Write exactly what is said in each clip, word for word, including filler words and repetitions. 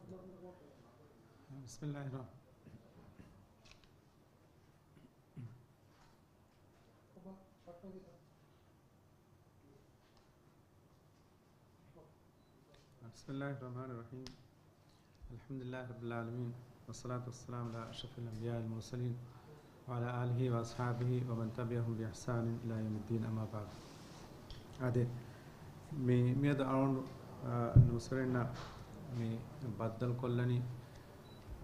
بسم الله الرحمن بسم الله الرحمن الرحيم. الحمد لله رب العالمين، والصلاة والسلام على أشرف الأنبياء والمرسلين، وعلى آله وأصحابه ومن تبعهم بإحسان إلى يوم الدين، أما بعد. އާދެ، މި، މިއަދު އަޅުގަނޑު، އާ، ނޫސްވެރިންނަށް މި ބައްދަލުކޮށްލަނީ،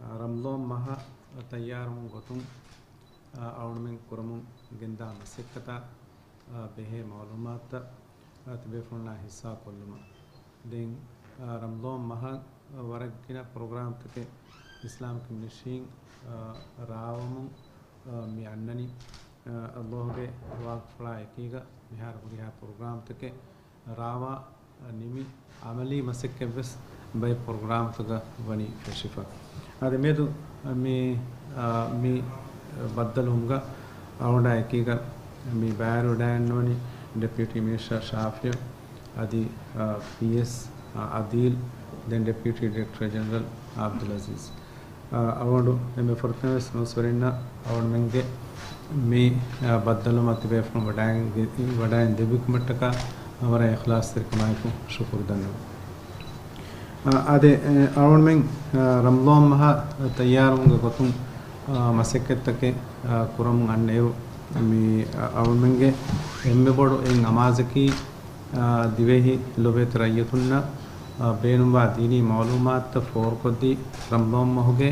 އާ، ރަމަޟާން މަހަށް ތައްޔާރުވުން ގޮތުން، އާ، އަޅުގަނޑުމެން ކުރަމުން ގެންދާ މަސައްކަތާ، އާ، ބެހޭ މައުލޫމާތުތައް، އާ، ތިބޭފުޅުންނާ ހިއްސާ ކޮށްލުމަށް. ދެން، އާ، ރަމަޟާން މަހަށް ވަރަށް ގިނަ ޕްރޮގްރާމްތަކެއް އިސްލާމިކް މިޝީން، އާ، ރާވަމުން، އާ، މި އަންނަނީ. އާ، ﷲ ގެ ވާހަކަފުޅާ އެކީގަ މިހާރު ހުރިހާ ޕްރޮގްރާމްތަކެއް ރާވާ ނިމި އަމަލީ މަސައްކަތްވެސް ބައެއް ޕްރޮގްރާމްތަކަށް ވަނީ ފެށިފަ. އަދި މިއަދު މި، އާ، މި ބައްދަލުވުމުގަ އަޅުގަނޑާ އެކީގަ މި ބައިވެރިވެވަޑައިގަންނަވަނީ ޑެޕިއުޓީ މިނިސްޓަރ ޝާފިއު، އަދި، އާ، ޕީއެސް، އާ، އަދީލް، ދެން ޑެޕިއުޓީ ޑިރެކްޓަރ ޖެނެރަލް އަބްދުލް އަޒީޒް. އަ، އަޅުގަނޑު އެންމެ ފުރަތަމަވެސް ނޫސްވެރިންނަށް އަޅުގަނޑުމެންގެ މި، އަ، ބައްދަލުވުމަށް ތިބޭފުޅުން ވަޑައިގެ-، ވަޑައިގެން ދެއްވިކަމަށްޓަކާ ވަރަށް އިޚްލާޞްތެރިކަމާއެކު ޝުކުރު ދަންނަވަން. އަ، އާދެ، އެ، އަޅުގަނޑުމެން، އަ، ރަމަޟާން މަހަށް ތައްޔާރުވުމުގެ ގޮތުން، އަ، މަސައްކަތްތަކެއް، އަ، ކުރަމުން އަންނައިރު، މި، އަ، އަޅުގަނޑުމެންގެ އެންމެ ބޮޑު އެއް އަމާޒަކީ، އާ، ދިވެހި ލޮބުވެތި ރައްޔިތުންނަށް، އާ، ބޭނުންވާ ދީނީ މައުލޫމާތުތައް ފޯރުކޮށްދީ، ރަމަޟާން މަހުގެ،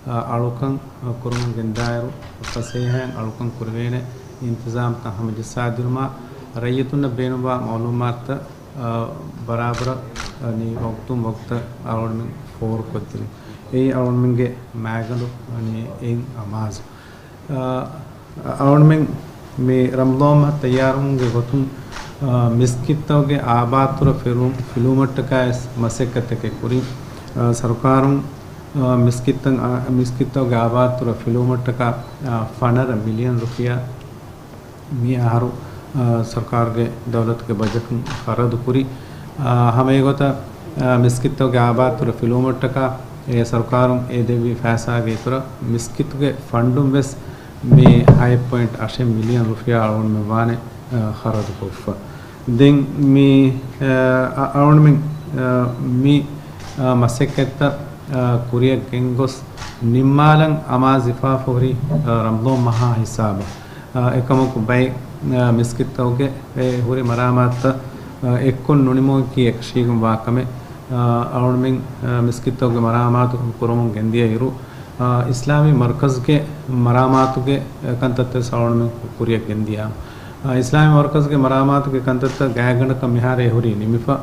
އާ، އަޅުކަން، އާ، ކުރަމުން ގެންދާއިރު، ފަސޭހައިން އަޅުކަން ކުރެވޭނެ އިންތިޒާމްތައް ހަމަޖައްސާދިނުމަށް، ރައްޔިތުންނަށް ބޭނުންވާ މައުލޫމާތުތައް، އާ، ބަރާބަރަށް، އަ، ވަގުތުން ވަގުތަށް އަޅުގަނޑުމެން ފޯރުކޮށްދިނުން. އެއީ އަޅުގަނޑުމެންގެ މައިގަނޑު ވަނީ އެއް އަމާޒު. އަ، އަޅުގަނޑުމެން މި ރަމަޟާން މަހަށް ތައްޔާރުވުމުގެ ގޮތުން، އަ، މިސްކިތްތަކުގެ އާބާތުރަ ފިލު-، ފިލުވުމަށްޓަކާވެސް މަސައްކަތްތަކެއް ކުރި. އަ، ސަރުކާރުން، އަ، މިސްކިތްތައް، އަ، މިސްކިތްތަކުގެ އާބާތުރަ ފިލުވުމަށްޓަކާ، އަ، ފަނަރަ މިލިއަން ރުފިޔާ މި އަހަރު، އަ، ސަރުކާރުގެ ދައުލަތުގެ ބަޖެޓުން ޚަރަދު ކުރި. އަ، ހަމަ އެގޮތަށް، އަ، މިސްކިތްތަކުގެ އާބާތުރަ ފިލުވުމަށްޓަކާ އެ ސަރުކާރުން އެ ދެއްވި ފައިސާގެ އިތުރަށް މިސްކިތުގެ ފަންޑުން ވެސް މި ހައެއް ޕޮއިންޓް އަށެއް މިލިއަން ރުފިޔާ އަޅުގަނޑުމެން ވާނެ، އަ، ޚަރަދު ކޮށްފަ. ދެން މި، އަ، އަ، އަޅުގަނޑުމެން، އަ، މި، އަ، މަސައްކަތްތައް، އަ، ކުރިއަށް ގެންގޮސް ނިންމާލަން އަމާޒުވެފަ ހުރި، އަ، ރަމަޟާން މަހާ ހިސާބަށް. އަ، އެކަމަކު ބައެއް، އަ، މިސްކިތްތަކުގެ އެ ހުރި މަރާމާތުތައް، އަ، އެއްކޮށް ނުނިމުން އެކަށީގެން ވާ ކަމެއް، އަ، އަޅުގަނޑުމެން، އަ، މިސްކިތްތަކުގެ މަރާމާތު ކުރަމުން ގެންދިޔަ އިރު، އަ، އިސްލާމީ މަރުކަޒުގެ މަރާމާތުގެ ކަންތައްތައް ވެސް އަޅުގަނޑުމެން ކުރިއަށް ގެންދިޔާ. އަ، އިސްލާމީ މަރުކަޒުގެ މަރާމާތުގެ ކަންތައްތައް ގާތްގަނޑަކަށް މިހާރު އެ ހުރީ ނިމިފަ.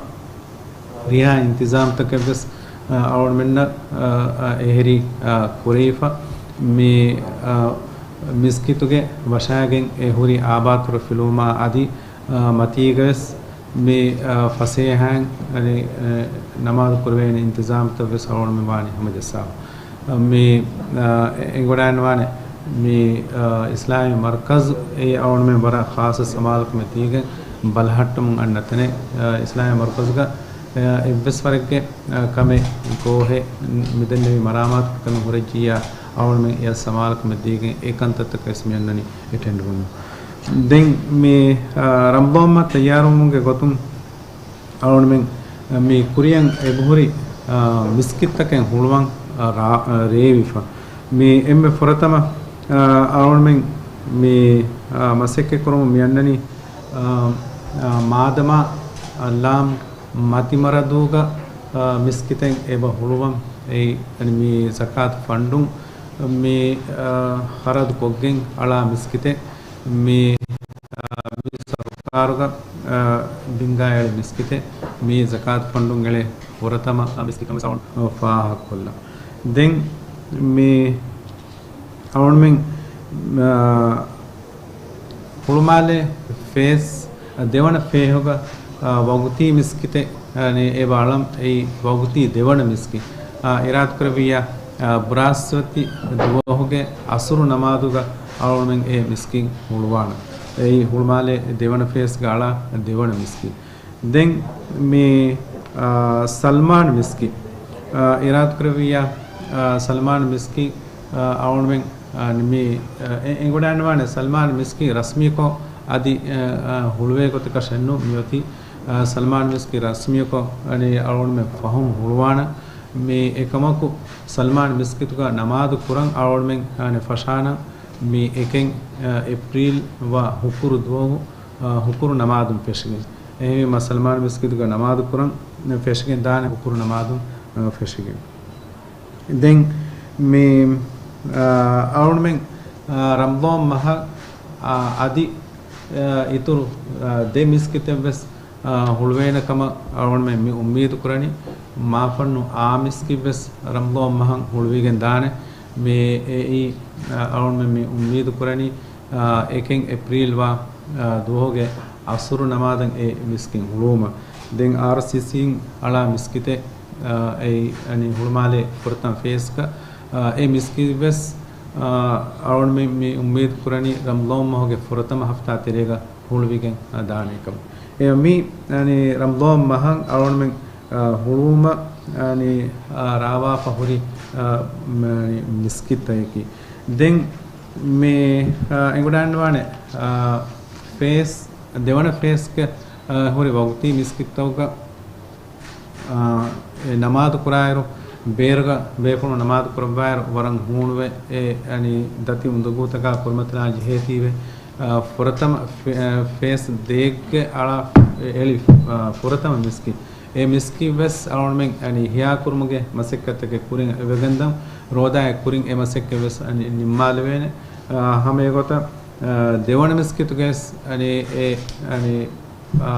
ހުރިހާ އިންތިޒާމްތަކެއް ވެސް، އަ، އަޅުގަނޑުމެންނަށް، އަ، އަ، އެހެރީ، އަ، ކުރެވިފަ. މި، އަ، މިސްކިތުގެ ވަށާގެން އެ ހުރި އާބާތުރަ ފިލުވުމާ އަދި، އަ، މަތީގަވެސް މި، އަ، ފަސޭހައިން، އަ، ނަމާދު ކުރެވޭނެ އިންތިޒާމްތައް ވެސް އަޅުގަނޑުމެން ވާނީ ހަމަޖައްސާފަ. މި، އަ، އެނގިވަޑައިގަންނަވާނެ މި، އަ، އިސްލާމީ މަރުކަޒު އެ އަޅުގަނޑުމެން ވަރަށް ޚާއްޞަ ސަމާލުކަމެއް ދީގެން ބަލަހައްޓަމުން އަންނަ ތަނެއް، އަ، އިސްލާމީ މަރުކަޒުގަ، އަ، އެއްވެސް ވަރެއްގެ، އަ، ކަމެއް ގޯހެއް މިދެންނެވި މަރާމާތު ކަމެއް ހުރެއްޖިއްޔާ އަޅުގަނޑުމެން އެއަށް ސަމާލުކަމެއް ދީގެން އެ ކަންތައްތަކަށް ވެސް މިއަންނަނީ އެޓެންޑް ވުމުން. ދެން މި، އަ، ރަމަޟާން މަހަށް ތައްޔާރުވުމުގެ ގޮތުން އަޅުގަނޑުމެން މި ކުރިއަށް އެބަހުރި، އާ، މިސްކިތްތަކެއް ހުޅުވަން، އާ، ރާ-، އާ، ރޭވިފަ. މި އެންމެ ފުރަތަމަ، އާ، އަޅުގަނޑުމެން މި، އާ، މަސައްކަތް ކުރަމުން މި އަންނަނީ، އާ، އާ، މާދަމާ، އާ، ލާމް މަތިމަރަދޫގަ، އާ، މިސްކިތެއް އެބަ ހުޅުވަން. އެއީ، އަން މި ޒަކާތު ފަންޑުން މި، އާ، ޚަރަދު ކޮށްގެން އަޅާ މިސްކިތެއް. މި، އާ، މި ސަރުކާރުގަ، އާ، ބިންގާ އެޅި މިސްކިތެއް، މި ޒަކާތު ފަންޑުން އެޅޭ ފުރަތަމަ މިސްކިތުން ވެސް އަޅުގަނޑު ފާހަގަކޮށްލަން. ދެން މި އަޅުގަނޑުމެން، އާ، ހުޅުމާލޭ ފޭސް ދެވަނަ ފޭހުގަ، އާ، ވަގުތީ މިސްކިތެއް، އާ، ނެ-، އެބަ އަޅަން އެއީ ވަގުތީ ދެވަނަ މިސްކިތް. އާ، އިރާދަކުރެއްވިއްޔާ، އާ، ބުރާސްފަތި ދުވަހުގެ އަސުރު ނަމާދުގަ އަޅުގަނޑުމެން އެ މިސްކިތް ހުޅުވާނަން. އެއީ ހުޅުމާލޭ ދެވަނަ ފޭސްގަ އަޅާ ދެވަނަ މިސްކިތް. ދެން މި، އާ، ސަލްމާން މިސްކިތް. އާ، އިރާދަކުރެއްވިއްޔާ، އާ، ސަލްމާން މިސްކިތް، އާ، އަޅުގަނޑުމެން، އާ، މި، އާ، އެ-، އެނގިވަޑައިގަންނަވާނެ ސަލްމާން މިސްކިތް ރަސްމީކޮށް އަދި، އާ، އާ، ހުޅުވޭ ގޮތަކަށެއްނު މިއޮތީ. އާ، ސަލްމާން މިސްކިތް ރަސްމީކޮށް، އަނެއް، އަޅުގަނޑުމެން ފަހުން ހުޅުވާނަން. މި އެކަމަކު ސަލްމާން މިސްކިތުގަ ނަމާދު ކުރަން އަޅުގަނޑުމެން، އަނެއް، ފަށާނަން. މި އެކެއް، އާ، އޭޕްރީލް ވަ ހުކުރު ދުވަހު، އާ، ހުކުރު ނަމާދުން ފެށިގެން. އެހެންވީމަ ސަލްމާން މިސްކިތުގަ ނަމާދު ކުރަން ފެށިގެން ދާނެ ހުކުރު ނަމާދުން، އާ، ފެށިގެން. ދެން މި، އާ، އަޅުގަނޑުމެން، އާ، ރަމަޟާން މަހަށް، އާ، އަދި، އާ، އިތުރު، އާ، ދެ މިސްކިތެއްވެސް، އާ، ހުޅުވޭނެ ކަމަށް އަޅުގަނޑުމެން މި އުއްމީދު ކުރަނީ. މާފަންނު އާ މިސްކިތްވެސް ރަމަޟާން މަހަށް ހުޅުވިގެން ދާނެ. މި އެއީ، އާ، އަޅުގަނޑުމެން މި އުއްމީދު ކުރަނީ، އާ، އެކެއް އޭޕްރީލް ވާ، އާ، ދުވަހުގެ އަސުރު ނަމާދަށް އެ މިސްކިތް ހުޅުވުމަށް. ދެން އާރްސީސީން އަޅާ މިސްކިތެއް، އާ، އެއީ، އަނި، ހުޅުމާލޭ ފުރަތަމަ ފޭސްގަ، އާ، އެ މިސްކިތްވެސް، އާ، އަޅުގަނޑުމެން މި އުއްމީދު ކުރަނީ ރަމަޟާން މަހުގެ ފުރަތަމަ ހަފްތާ ތެރޭގަ ހުޅުވިގެން، އާ، ދާނެ ކަމަށް. އެ މި، އަނި، ރަމަޟާން މަހަށް އަޅުގަނޑުމެން، އާ، ހުޅުވުމަށް، އަނި، އާ، ރާވާފަ ހުރި، އާ، މ-، އަނި، މިސްކިތްތަކަކީ. ދެން މި، އާ، އެނގިވަޑައިގަންނަވާނެ، އާ، ފޭސް، ދެވަނަ ފޭސްގެ، އާ، ހުރި ވަގުތީ މިސްކިތްތަކުގަ، އާ، އެ ނަމާދު ކުރާއިރު، ބޭރުގަ ބޭފުޅުން ނަމާދު ކުރައްވާއިރު، ވަރަށް ހޫނުވެ، އެ، އަނި، ދަތި އުނދަގޫތަކާ ކުރިމަތިލާން ޖެހޭތީވެ، އާ، ފުރަތަމަ ފޭ-، އާ، ފޭސް ދޭއްގެ އަޅާ އެ-، އެޅި، އާ، ފުރަތަމަ މިސްކިތް. އެ މިސްކިތް ވެސް އަޅުގަނޑުމެން، އަނި، އިޙްޔާ ކުރުމުގެ މަސައްކަތްތަކެއް ކުރިން އެވެގެންދަން، ރޯދާއެއް ކުރިން އެ މަސައްކަތް ވެސް، އަނި، ނިންމާލެވޭނެ. އާ، ހަމަ އެގޮތަށް، އާ، ދެވަނަ މިސްކިތުގައި ވެސް، އަނި، އެ، އަނި، އާ،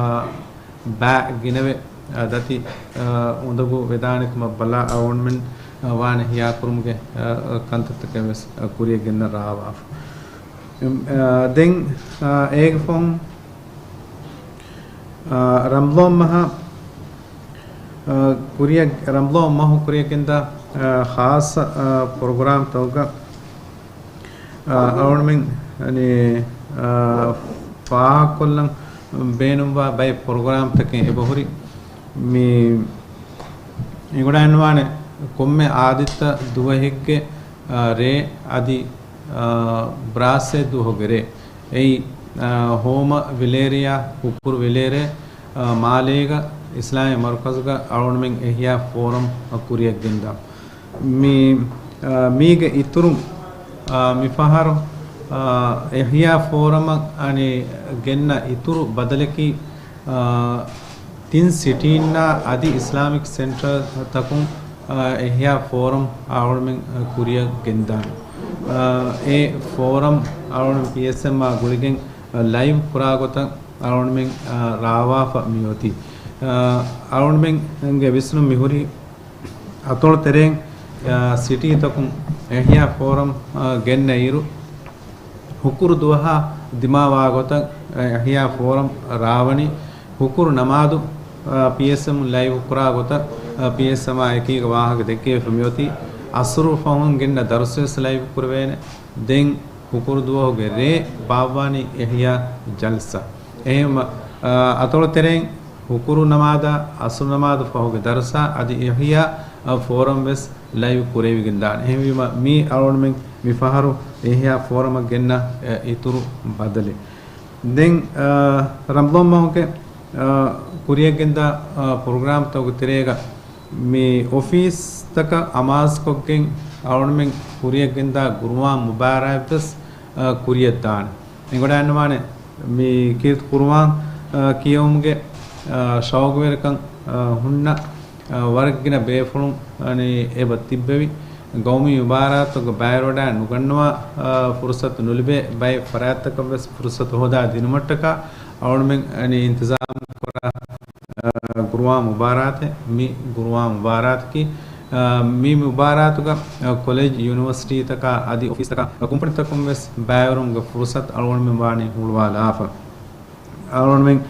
ބައި ގިނަވެ، އާ، ދަތި، އާ، އުނދަގޫ ވެދާނެ ކަމަށް ބަލާ އަޅުގަނޑުމެން، އާ، ވާނެ އިޙްޔާ ކުރުމުގެ، އާ، ކަންތައްތަކެއް ވެސް، އާ، ކުރިއަށް ގެންނަން ރާވާފަ. އެ، އާ، ދެން، އާ، އޭގެ ފަހުން، އާ، ރަމަޟާން މަހަށް، އާ، ކުރިއަށް، ރަމަޟާން މަހު ކުރިއަށް ގެންދާ، އާ، ޚާއްޞަ، އާ، ޕްރޮގްރާމްތަކުގަ، އާ، އަޅުގަނޑުމެން، އަނި، އާ، ފާހަގަކޮށްލަން ބޭނުންވާ ބައެއް ޕްރޮގްރާމްތަކެއް އެބަހުރި. މި އެނގިވަޑައިގަންނަވާނެ ކޮންމެ އާދިއްތަ ދުވަހެއްގެ، އާ، ރޭ އަދި، އާ، ބްރާސްއެއް ދުވަހުގެ ރޭ. އެއީ، އާ، ހޯމަ ވިލޭރިޔާ، ހުކުރު ވިލޭރޭ، އާ، މާލޭގަ އިސްލާމީ މަރުކަޒުގަ އަޅުގަނޑުމެން އިޙްޔާ ފޯރަމް ކުރިއަށް ގެންދާ. މި، އާ، މީގެ އިތުރުން، އާ، މިފަހަރު، އާ، އިޙްޔާ ފޯރަމަށް އަނި ގެންނަ އިތުރު ބަދަލަކީ، އާ، ތިން ސިޓީންނާ އަދި އިސްލާމިކް ސެންޓަރތަކުން، އާ، އިޙްޔާ ފޯރަމް އަޅުގަނޑުމެން، އާ، ކުރިއަށް ގެންދާނެ. އާ، އެ ފޯރަމް އަޅުގަނޑުމެން ޕީއެސްއެމްއާ ގުޅިގެން، އާ، ލައިވް ކުރާ ގޮތަށް އަޅުގަނޑުމެން، އާ، ރާވާފަ މިއޮތީ. އާ، އަޅުގަނޑުމެންގެ ވިސްނުން މިހުރީ އަތޮޅު ތެރެއިން، އާ، ސިޓީތަކުން އިޙްޔާ ފޯރަމް، އާ، ގެންނައިރު، ހުކުރު ދުވަހާ ދިމާވާ ގޮތަށް، އާ، އިޙްޔާ ފޯރަމް ރާވަނީ. ހުކުރު ނަމާދު، އާ، ޕީއެސްއެމް ލައިވް ކުރާ ގޮތަށް، އާ، ޕީއެސްއެމްއާ އެކީގަ ވާހަކަ ދެއްކެވިފަ މިއޮތީ. އަސުރު ފަހުން ގެންނަ ދަރުސްވެސް ލައިވް ކުރެވޭނެ. ދެން ހުކުރު ދުވަހުގެ ރޭ ބާއްވާނީ އިޙްޔާ ޖަލްސާ. އެހެންވީމަ، އާ، އަތޮޅު ތެރެއިން ހުކުރު ނަމާދާ، އަސުރު ނަމާދު ފަހުގެ ދަރުސާ އަދި އިޙްޔާ، އާ، ފޯރަމް ވެސް ލައިވް ކުރެވިގެން ދާނެ. އެހެންވީމަ، މީ އަޅުގަނޑުމެން މި ފަހަރު އިޙްޔާ ފޯރަމަށް ގެންނަ، އެ، އިތުރު ބަދަލެއް. ދެން، އާ، ރަމަޟާން މަހުގެ، އާ، ކުރިއަށް ގެންދާ، އާ، ޕްރޮގްރާމްތަކުގެ ތެރޭގަ މި އޮފީސްތަކަށް އަމާޒުކޮށްގެން އަޅުގަނޑުމެން ކުރިއަށް ގެންދާ ގުރުއާން މުބާރާތް ވެސް، އާ، ކުރިއަށް ދާނެ. އެނގިވަޑައިގަންނަވާނެ މި ކީރިތި ޤުރުއާން، އާ، ކިޔެވުމުގެ، އާ، ޝައުގުވެރިކަން، އާ، ހުންނަ، އާ، ވަރަށް ގިނަ ބޭފުޅުން، އަނި، އެބަ ތިއްބެވި. ގައުމީ މުބާރާތުގަ ބައިވެރިވަޑައި ނުގަންނަވާ، އާ، ފުރުޞަތު ނުލިބޭ ބައެއް ފަރާތްތަކަށް ވެސް ފުރުޞަތު ހޯދާ ދިނުމަށްޓަކާ އަޅުގަނޑުމެން، އަނި، އިންތިޒާމް ކުރާ، އާ، ގުރުއާން މުބާރާތެއް، މި ގުރުއާން މުބާރާތަކީ، އާ، މި މުބާރާތުގަ، އާ، ކޮލެޖް، ޔުނިވަރސިޓީތަކާ އަދި އޮފީސްތަކާ، އާ، ކުންފުނިތަކުން ވެސް ބައިވެރިވުމުގެ ފުރުޞަތު އަޅުގަނޑުމެން ވާނީ ހުޅުވާލާފަ. އަޅުގަނޑުމެން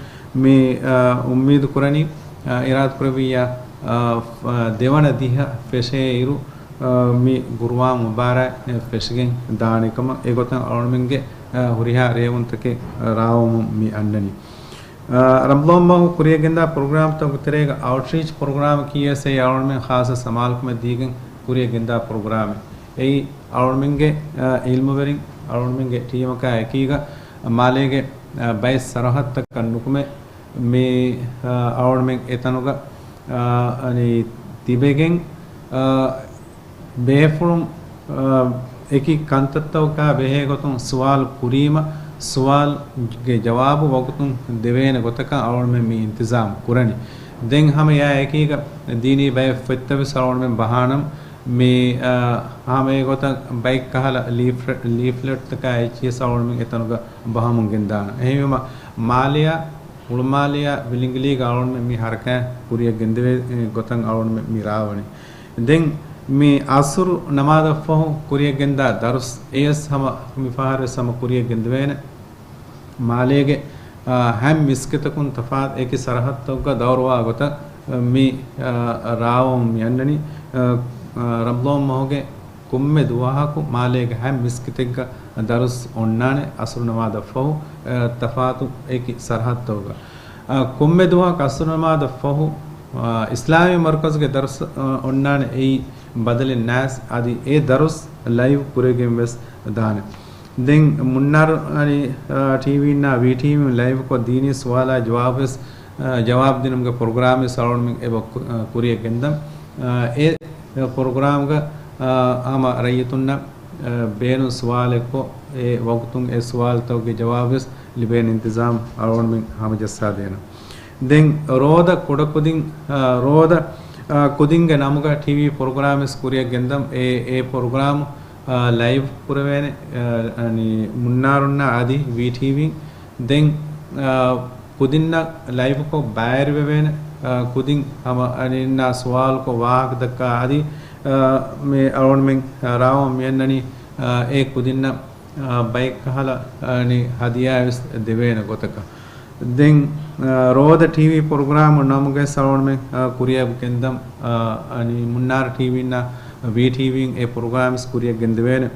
މި، އާ، އުއްމީދު ކުރަނީ، އާ، އިރާދަކުރެއްވިއްޔާ، އާ، ފް-، އާ، ދެވަނަ ދިހަ ފެށޭއިރު، އާ، މި ގުރުއާން މުބާރާތް ފެށިގެން ދާނެ ކަމަށް. އެގޮތަށް އަޅުގަނޑުމެންގެ، އާ، ހުރިހާ ރޭވުންތަކެއް، އާ، ރާވަމުން މި އަންނަނީ. ރަމަޟާން މަހު ކުރިޔަށް ގެންދާ ޕްރޮގްރާމްތަކުގެ ތެރޭގަ އައުޓްރީޗް ޕްރޮގްރާމް ކީވެސް އެއީ އަޅުގަނޑުމެން ޚާއްޞަ ސަމާލުކަމެއް ދީގެން ކުރިޔަށް ގެންދާ ޕްރޮގްރާމެއް. އެއީ އަޅުގަނޑުމެންގެ، އާ، އިލްމުވެރިން އަޅުގަނޑުމެންގެ ޓީމަކާ އެކީގަ މާލޭގެ، އާ، ބައެއް ސަރަހައްދުތަކަށް ނުކުމެ މި، އާ، އަޅުގަނޑުމެން އެތަނުގަ، އާ، އަނި ތިބެގެން، އާ، ބޭފުޅުން، އާ، އެކި ކަންތައްތަކުގަ ބެހޭ ގޮތުން ސުވާލު ކުރީމަ، ސުވާލުގެ ޖަވާބު ވަގުތުން ދެވޭނެ ގޮތަކަށް އަޅުގަނޑުމެން މި އިންތިޒާމް ކުރަނީ. ދެން ހަމަ އެއާ އެކީގަ ދީނީ ބައެއް ފޮތްތައް ވެސް އަޅުގަނޑުމެން ބަހާނަން މި، އާ، ހަމަ އެގޮތަށް ބައެއްކަހަލަ ލީފް-، ލީފްލެޓްތަކާ އެއްޗިޔަސް އަޅުގަނޑުމެން އެތަނުގަ ބަހަމުން ގެންދާނަން. އެހެންވީމަ މާލެއާ ހުޅުމާލެއާ ވިލިނގިލީގަ އަޅުގަނޑުމެން މި ހަރަކާތް ކުރިޔަށް ގެންދެވޭ ގޮތަށް އަޅުގަނޑުމެން މި ރާވަނީ. ދެން މި އަސުރު ނަމާދަށްފަހު ކުރިޔަށް ގެންދާ ދަރުސް އެޔަސް ހަމަ މި ފަހަރުވެސް ހަމަ ކުރިޔަށް ގެންދެވޭނެ. މާލޭގެ، އާ، ހަތް މިސްކިތަކުން ތަފާތު އެކި ސަރަހައްދުތަކުގަ ދައުރުވާ ގޮތަށް، އާ، މި، އާ، ރާވަމުން މި އަންނަނީ. އާ، އާ، ރަމަޟާން މަހުގެ ކޮންމެ ދުވަހަކު މާލޭގެ ހަތް މިސްކިތެއްގަ ދަރުސް އޮންނާނެ އަސުރު ނަމާދަށްފަހު، އާ، ތަފާތު އެކި ސަރަހައްދުތަކުގަ. އާ، ކޮންމެ ދުވަހަކު އަސުރު ނަމާދަށްފަހު، އާ، އިސްލާމީ މަރުކަޒުގެ ދަރުސް، އާ، އޮންނާނެ އެއީ ބަދަލެއް ނާސް އަދި އެ ދަރުސް ލައިވް ކުރެވިގެން ވެސް ދާނެ. ދެން މުންނާރު އަނި، އާ، ޓީވީންނާ ވީޓީވީން ލައިވްކޮށް ދީނީ ސުވާލާ ޖަވާބުވެސް، އާ، ޖަވާބު ދިނުމުގެ ޕްރޮގްރާމެއް އަޅުގަނޑުމެން އެބަ ކު-، އާ، ކުރިޔަށް ގެންދަން. އާ، އެ ޕްރޮގްރާމްގަ، އާ، ހަމަ ރައްޔިތުންނަށް، އާ، ބޭނުން ސުވާލެއްކޮށް، އެ ވަގުތުން އެ ސުވާލުތަކުގެ ޖަވާބުވެސް ލިބޭނެ އިންތިޒާމް އަޅުގަނޑުމެން ހަމަޖައްސާދޭނަން. ދެން ރޯދަ ކުޑަކުދިން، އާ، ރޯދަ، އާ، ކުދިންގެ ނަމުގަ ޓީވީ ޕްރޮގްރާމެއް ކުރިޔަށް ގެންދަން. އެ، އެ ޕްރޮގްރާމް، އާ، ލައިވް ކުރެވޭނެ، އާ، އަނި މުންނާރުންނާ އަދި ވީޓީވީން. ދެން، އާ، ކުދިންނަށް ލައިވްކޮށް ބައިވެރިވެވޭނެ، އާ، ކުދިން ހަމަ އަނިންނާ ސުވާލުކޮށް ވާހަކަ ދައްކާ އަދި، އާ، މި އަޅުގަނޑުމެން ރާވަމުން މިއަންނަނީ، އާ، އެ ކުދިންނަށް، އާ، ބައެއްކަހަލަ، އަނި ހަދިޔާވެސް ދެވޭނެ ގޮތަކަށް. ދެން، އާ، ރޯދަ ޓީވީ ޕްރޮގްރާމު ނަމުގައި އަޅުގަނޑުމެން، އާ، ކުރިޔަށް ގެންދަން، އާ، އަނި މުންނާރު ޓީވީންނާ ވީޓީވީން އެ ޕްރޮގްރާމްސް ކުރިޔަށް ގެންދެވޭނެ.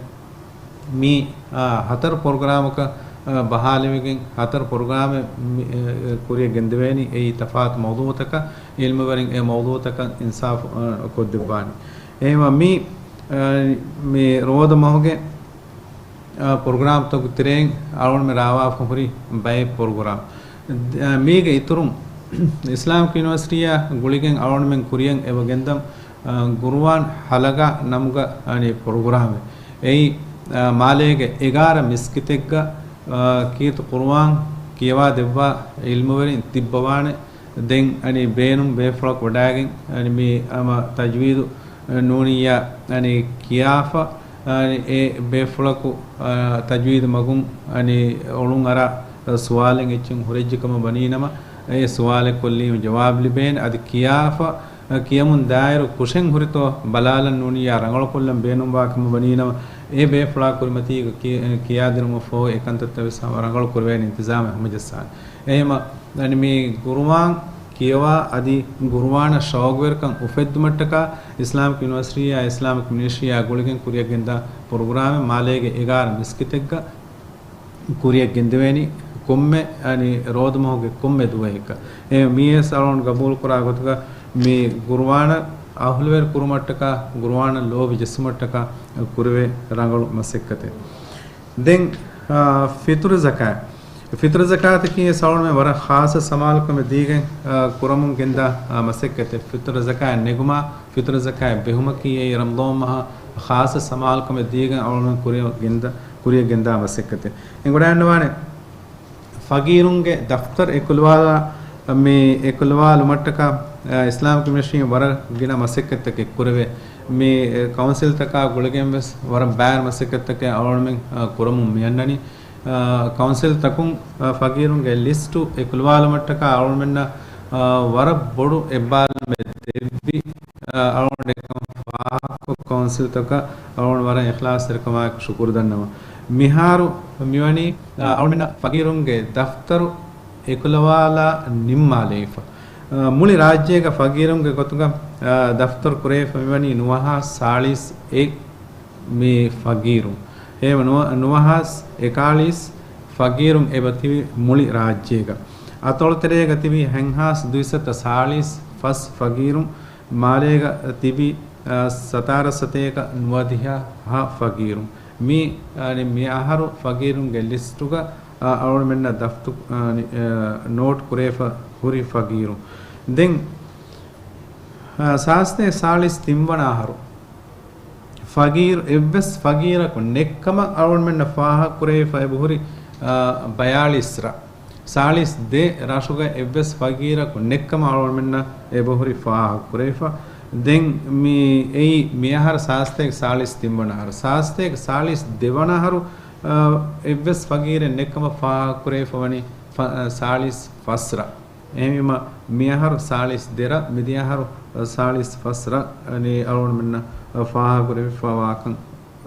މި، އާ، ހަތަރު ޕްރޮގްރާމަކަށް، އާ، ބަހާލެވިގެން ހަތަރު ޕްރޮގްރާމެއް މި، އެ، އެ، ކުރިޔަށް ގެންދެވޭނީ އެއީ ތަފާތު މައުޟޫޢުތަކަށް އިލްމުވެރިން އެ މައުޟޫޢުތަކަށް އިންސާފު، އާ، ކޮށްދެއްވާނީ. އެހެންވީމަ މި، އާ، މި ރޯދަ މަހުގެ، އާ، ޕްރޮގްރާމްތަކުގެ ތެރެއިން އަޅުގަނޑުމެން ރާވާފަ ހުރި ބައެއް ޕްރޮގްރާމް. އާ، މީގެ އިތުރުން އިސްލާމިކް ޔުނިވަރސިޓީއާ ގުޅިގެން އަޅުގަނޑުމެން ކުރިޔަށް އެބަ ގެންދަން، އާ، ގުރުއާން ހަލަގާ ނަމުގަ އަނި ޕްރޮގްރާމެއް. އެއީ، އާ، މާލޭގެ އެގާރަ މިސްކިތެއްގަ، އާ، ކީރިތި ޤުރުއާން ކިޔަވާ ދެއްވާ އިލްމުވެރިން ތިއްބަވާނެ. ދެން އަނި ބޭނުން ބޭފުޅަކު ވަޑާގެން އަނި މި ހަމަ ތަޖްވީދު ނޫނިއްޔާ އަނި ކިޔާފަ، އަނި އެ ބޭފުޅަކު، އާ، ތަޖްވީދު މަގުން އަނި އޮޅުން އަރާ ސުވާލެއް އެއްޗެއް ހުރެއްޖެ ކަމަށް ވަނީ ނަމަ، އެ ސުވާލެއް ކޮށްލީމަ ޖަވާބު ލިބޭނެ. އަދި ކިޔާފަ، އަ، ކިޔަމުން ދާއިރު ކުށެއް ހުރިތޯ ބަލާލަން ނޫނިއްޔާ ރަނގަޅުކޮށްލަން ބޭނުންވާ ކަމަށް ވަނީ ނަމަ، އެ ބޭފުޅާ ކުރިމަތީގަ ކި-، ކިޔާދިނުމަށްފަހު އެ ކަންތައްތައް ވެސް ހަމަ ރަނގަޅު ކުރެވޭނެ އިންތިޒާމެއް ހަމަޖައްސާނެ. އެހެމަ، އަނި މި ގުރުއާން ކިޔަވާ އަދި ގުރުއާނަށް ޝައުގުވެރިކަން އުފެއްދުމަށްޓަކާ އިސްލާމިކް ޔުނިވަރސިޓީއާ އިސްލާމިކް މިނިސްޓްރީއާ ގުޅިގެން ކުރިޔަށްގެންދާ ޕްރޮގްރާމެއް މާލޭގެ އެގާރަ މިސްކިތެއްގަ ކުރިޔަށް ގެންދެވޭނީ ކޮންމެ، އަނި ރޯދަމަހުގެ ކޮންމެ ދުވަހެއްގަ. އެ މީވެސް އަޅުގަނޑު ގަބޫލުކުރާ ގޮތުގަ މި ގުރުއާނަށް، އަހުލުވެރި ކުރުމަށްޓަކާ، ގުރުއާނަށް ލޯބި ޖެއްސުމަށްޓަކާ ކުރެވޭ ރަނގަޅު މަސައްކަތެއް. ދެން، އާ، ފިތުރު ޒަކާތް. ފިތުރު ޒަކާތަކީ އަޅުގަނޑުމެން ވަރަށް ޚާއްޞަ ސަމާލުކަމެއް ދީގެން، އާ، ކުރަމުން ގެންދާ، އާ، މަސައްކަތެއް. ފިތުރު ޒަކާތް ނެގުމާ، ފިތުރު ޒަކާތް ބެހުމަކީ އެއީ ރަމަޟާން މަހަށް ޚާއްޞަ ސަމާލުކަމެއް ދީގެން އަޅުގަނޑުމެން ކުރިޔަށް ގެންދާ، ކުރިޔަށް ގެންދާ މަސައްކަތެއް. އެނގިވަޑައިގަންނަވާނެ ފަގީރުންގެ ދަފްތަރު އެކުލަވާލާ، މި އެކުލަވާލުމަށްޓަކާ، އާ، އިސްލާމިކް މިނިސްޓްރީން ވަރަށް ގިނަ މަސައްކަތްތަކެއް ކުރެވޭ. މި، އެ، ކައުންސިލްތަކާ ގުޅިގެން ވެސް ވަރަށް ބާރު މަސައްކަތްތަކެއް އަޅުގަނޑުމެން، އާ، ކުރަމުން މިއަންނަނީ. އާ، ކައުންސިލްތަކުން، އާ، ފަގީރުންގެ ލިސްޓު އެކުލަވާލުމަށްޓަކާ އަޅުގަނޑުމެންނަށް، އާ، ވަރަށް ބޮޑު އެއްބާރުލުމެއް ދެއްވި، އާ، އަޅުގަނޑު އެކަން ފާހަގަކޮށް ކައުންސިލްތަކަށް އަޅުގަނޑު ވަރަށް އިޚްލާޞްތެރިކަމާއެކު ޝުކުރު ދަންނަވަން. މިހާރު މިވަނީ، އާ، އަޅުގަނޑުމެންނަށް ފަގީރުންގެ ދަފްތަރު އެކުލަވާލާ ނިންމާލައިފަ. އާ، މުޅި ރާއްޖޭގަ ފަގީރުންގެ ގޮތުގަ، އާ، ދަފްތަރު ކުރެވިފަ މިވަނީ ނުވަހާސް ސާޅީސް އެއް މި ފަގީރުން. އެ ނުވަ-، ނުވަހާސް އެކާޅީސް ފަގީރުން އެބަތިބި މުޅި ރާއްޖޭގަ. އަތޮޅުތެރޭގަ ތިބި ހެންހާސް ދުއިސައްތަ ސާޅީސް ފަސް ފަގީރުން، މާލޭގަ ތިބި، އަ، ސަތާރަ ސަތޭކަ ނުވަދިހަ ހަ ފަގީރުން. މި، އަ، މި އަހަރު ފަގީރުންގެ ލިސްޓުގަ، އަ، އަޅުމެންނަށް ދަފްތު، އަ، ނި-، އަ، ނޯޓް ކުރެވިފަ ހުރި ފަގީރުން. ދެން، އަ، ސާސްތޭކަ ސާޅީސް ތިންވަނަ އަހަރު، ފަގީރު، އެއްވެސް ފަގީރަކު ނެއްކަމަށް އަޅުގަނޑުމެންނަށް ފާހަގަކުރެވިފަ އެބަހުރި، އާ، ބަޔާޅީސް ރަށް. ސާޅީސް ދެ ރަށުގަ އެއްވެސް ފަގީރަކު ނެއްކަމަށް އަޅުގަނޑުމެންނަށް އެބަހުރި ފާހަގަކުރެވިފަ. ދެން މި އެއީ މިއަހަރު ސާސްތޭކަ ސާޅީސް ތިންވަނަ އަހަރު. ސާސްތޭކަ ސާޅީސް ދެވަނަ އަހަރު، އާ، އެއްވެސް ފަގީރެއް ނެއްކަމަށް ފާހަގަކުރެވިފަ ވަނީ ފަ-، އާ، ސާޅީސް ފަސް ރަށް. އެހެންވީމަ، މިއަހަރު ސާޅީސް ދެ ރަށް، މިދިޔަ އަހަރު، އަ، ސާޅީސް ފަސް ރަށް، އަނެއް އަޅުގަނޑުމެންނަށް، އަ، ފާހަގަކުރެވިފަވާކަން،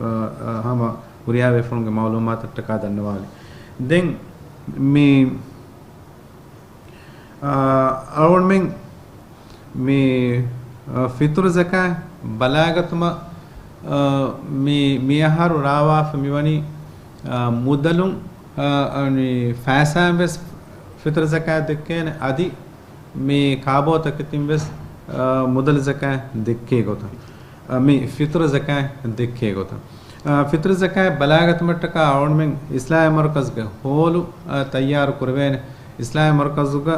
އަ، އަ، ހަމަ ހުރިހާ ބޭފުޅުންގެ މައުލޫމާތަށްޓަކާ ދަންނަވާލި. ދެން މި، އަ، އަޅުގަނޑުމެން މި، އަ، ފިތުރު ޒަކާތް ބަލާގަތުމަށް، އަ، މި، މިއަހަރު ރާވާފަ މިވަނީ، އަ، މުދަލުން، އަ، އަނި ފައިސާއިން ވެސް ފިތުރު ޒަކާތް ދެއްކޭނެ، އަދި މި ކާބޯތަކެތިން ވެސް، އަ، މުދަލު ޒަކާތް ދެއްކޭ ގޮތަށް، އަ، މި ފިތުރު ޒަކާތް ދެއްކޭ ގޮތަށް. އަ، ފިތުރު ޒަކާތް ބަލާގަތުމަށްޓަކާ އަޅުގަނޑުމެން އިސްލާހީ މަރުކަޒުގެ ހޯލު، އަ، ތައްޔާރު ކުރެވޭނެ. އިސްލާހީ މަރުކަޒުގަ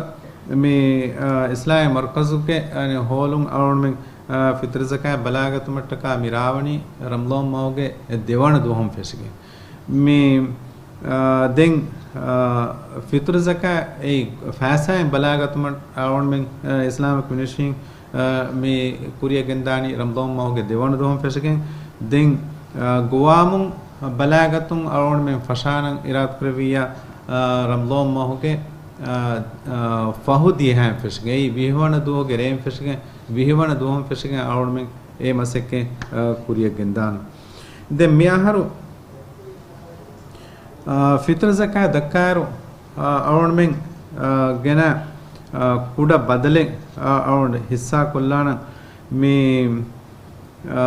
މި، އަ، އިސްލާހީ މަރުކަޒުގެ، އަ، ހޯލުން އަޅުގަނޑުމެން، އަ، ފިތުރު ޒަކާތް ބަލާގަތުމަށްޓަކާ މި ރާވަނީ ރަމަޟާން މަހުގެ ދެވަނަ ދުވަހުން ފެށިގެން. މި، އާ، ދެން، އާ، ފިތުރު ޒަކާތް އެއީ ފައިސާއިން ބަލާގަތުމަށް އަޅުގަނޑުމެން، އާ، އިސްލާމިކް މިނިސްޓްރީން، އާ، މި ކުރިއަށް ގެންދާނީ ރަމަޟާން މަހުގެ ދެވަނަ ދުވަހުން ފެށިގެން. ދެން، އާ، ގޮވާމުން ބަލާގަތުން އަޅުގަނޑުމެން ފަށާނަން އިރާދަކުރެއްވިއްޔާ، އާ، ރަމަޟާން މަހުގެ، އާ، އާ، ފަހު ދިޔަހާއިން ފެށިގެން، އެއީ ވިހިވަނަ ދުވަހުގެ ރޭން ފެށިގެން، ވިހިވަނަ ދުވަހުން ފެށިގެން އަޅުގަނޑުމެން އެ މަސައްކަތް، އާ، ކުރިއަށް ގެންދާނަން. ދެން މި އަހަރު އާ، ފިތުރު ޒަކާތް ދައްކާއިރު، އާ، އަޅުގަނޑުމެން، އާ، ގެނަ، އާ، ކުޑަ ބަދަލެއް، އާ، އަޅުގަނޑު ހިއްސާ ކޮށްލާނަން. މި، އާ،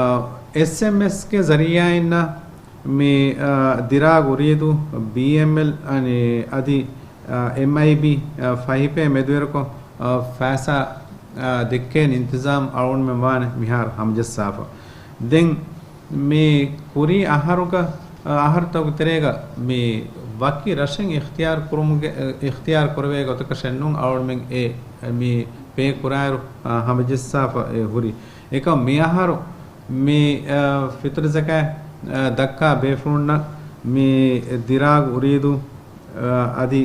އެސްއެމްއެސްގެ ޒަރީއާއިންނަށް މި، އާ، ދިރާގު އުރީދޫ ބީއެމްއެލް އަނި އަދި، އާ، އެމްއައިބީ، އާ، ފަހި ޕޭ މެދުވެރިކޮށް، އާ، ފައިސާ، އާ، ދެއްކޭނެ އިންތިޒާމް އަޅުގަނޑުމެން ވާނެ މިހާރު ހަމަޖައްސާފަ. ދެން މި ކުރީ އަހަރުގަ، އަ، އަހަރުތަކުގެ ތެރޭގަ މި ވަކި ރަށެއް އިޚްތިޔާރު ކުރުމުގެ، އިޚްތިޔާރު ކުރެވޭ ގޮތަކަށެއް ނޫން އަޅުގަނޑުމެން އެ މި ޕޭ ކުރާއިރު، އަ، ހަމަޖައްސާފަ އެ ހުރި. އެކަމް މި އަހަރު މި، އަ، ފިތުރު ޒަކާތް، އަ، ދައްކާ ބޭފުޅުންނަށް މި ދިރާގު އުރީދޫ، އަ، އަދި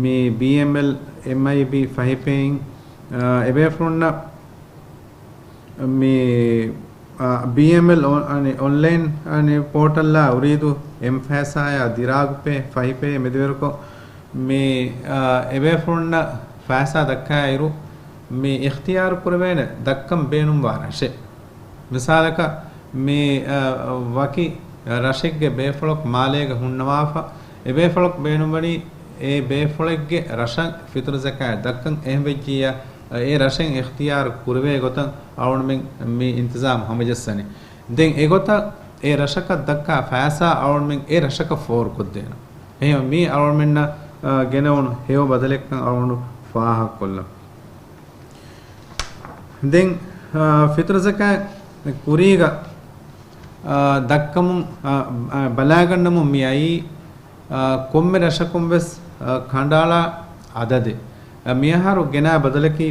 މި ބީއެމްއެލް، އެމްއައިބީ ފަހި ޕޭއިން، އަ، އެބޭފުޅުންނަށް މި، އާ، ބީއެމްއެލް އޮ-، އަނި އޮންލައިން އަނި ޕޯޓަލްއާ އުރީދޫ އެމް ފައިސާއާ ދިރާގު ޕޭ، ފަހި ޕޭ މެދުވެރިކޮށް، މި، އާ، އެބޭފުޅުންނަށް ފައިސާ ދައްކާއިރު، މި އިޚްތިޔާރު ކުރެވޭނެ ދައްކަން ބޭނުންވާ ރަށެއް. މިސާލަކަށް، މި، އާ، ވަކި ރަށެއްގެ ބޭފުޅަކު މާލޭގަ ހުންނަވާފަ، އެބޭފުޅަކު ބޭނުންވަނީ އެ ބޭފުޅެއްގެ ރަށަށް ފިތުރު ޒަކާތް ދައްކަން. އެހެން ވެއްޖިއްޔާ، އެ ރަށެއް އިޚްތިޔާރު ކުރެވޭ ގޮތަށް އަޅުގަނޑުމެން މި އިންތިޒާމް ހަމަޖައްސަނީ. ދެން އެގޮތަށް އެ ރަށަކަށް ދައްކާ ފައިސާ އަޅުގަނޑުމެން އެ ރަށަކަށް ފޯރުކޮށްދޭނަން. އެހެން މީ އަޅުގަނޑުމެންނަށް، އާ، ގެނެވުނު ހެޔޮ ބަދަލެއްކަން އަޅުގަނޑު ފާހަގަކޮށްލަން. ދެން، އާ، ފިތުރު ޒަކާތް ކުރީގަ، އާ، ދައްކަމުން، އާ، އާ، ބަލާގަންނަމުން މި އައީ، އާ، ކޮންމެ ރަށަކުން ވެސް، އާ، ކަނޑައަޅާ އަދަދެއް. އާ، މިއަހަރު ގެނާ ބަދަލަކީ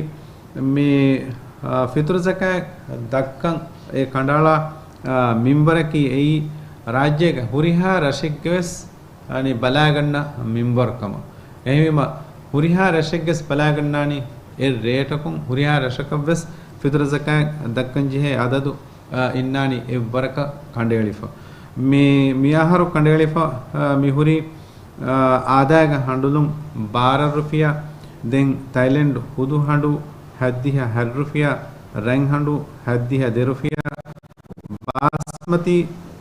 މި، އާ، ފިތުރު ޒަކާތް ދައްކަން އެ ކަނޑައަޅާ، އާ، މިންވަރަކީ އެއީ ރާއްޖޭގެ ހުރިހާ ރަށެއްގެ ވެސް އަނި ބަލާގަންނަ މިންވަރު ކަމަށް. އެހެންވީމަ، ހުރިހާ ރަށެއްގެސް ބަލާގަންނާނީ އެ ރޭޓަކުން، ހުރިހާ ރަށަކަށްވެސް ފިތުރު ޒަކާތް ދައްކަން ޖެހޭ އަދަދު، އަ، އިންނާނީ އެއްވަރަކަށް ކަނޑައެޅިފަ. މި، މި އަހަރު ކަނޑައެޅިފަ، އަ، މި ހުރީ، އަ، އާދައިގެ ހަނޑުލުން ބާރަ ރުފިޔާ، ދެން ތައިލެންޑް ހުދު ހަނޑު ހަތްދިހަ ހަތް ރުފިޔާ، ރަތް ހަނޑު ހަތްދިހަ ދެ ރުފިޔާ، ބާސްމަތީ،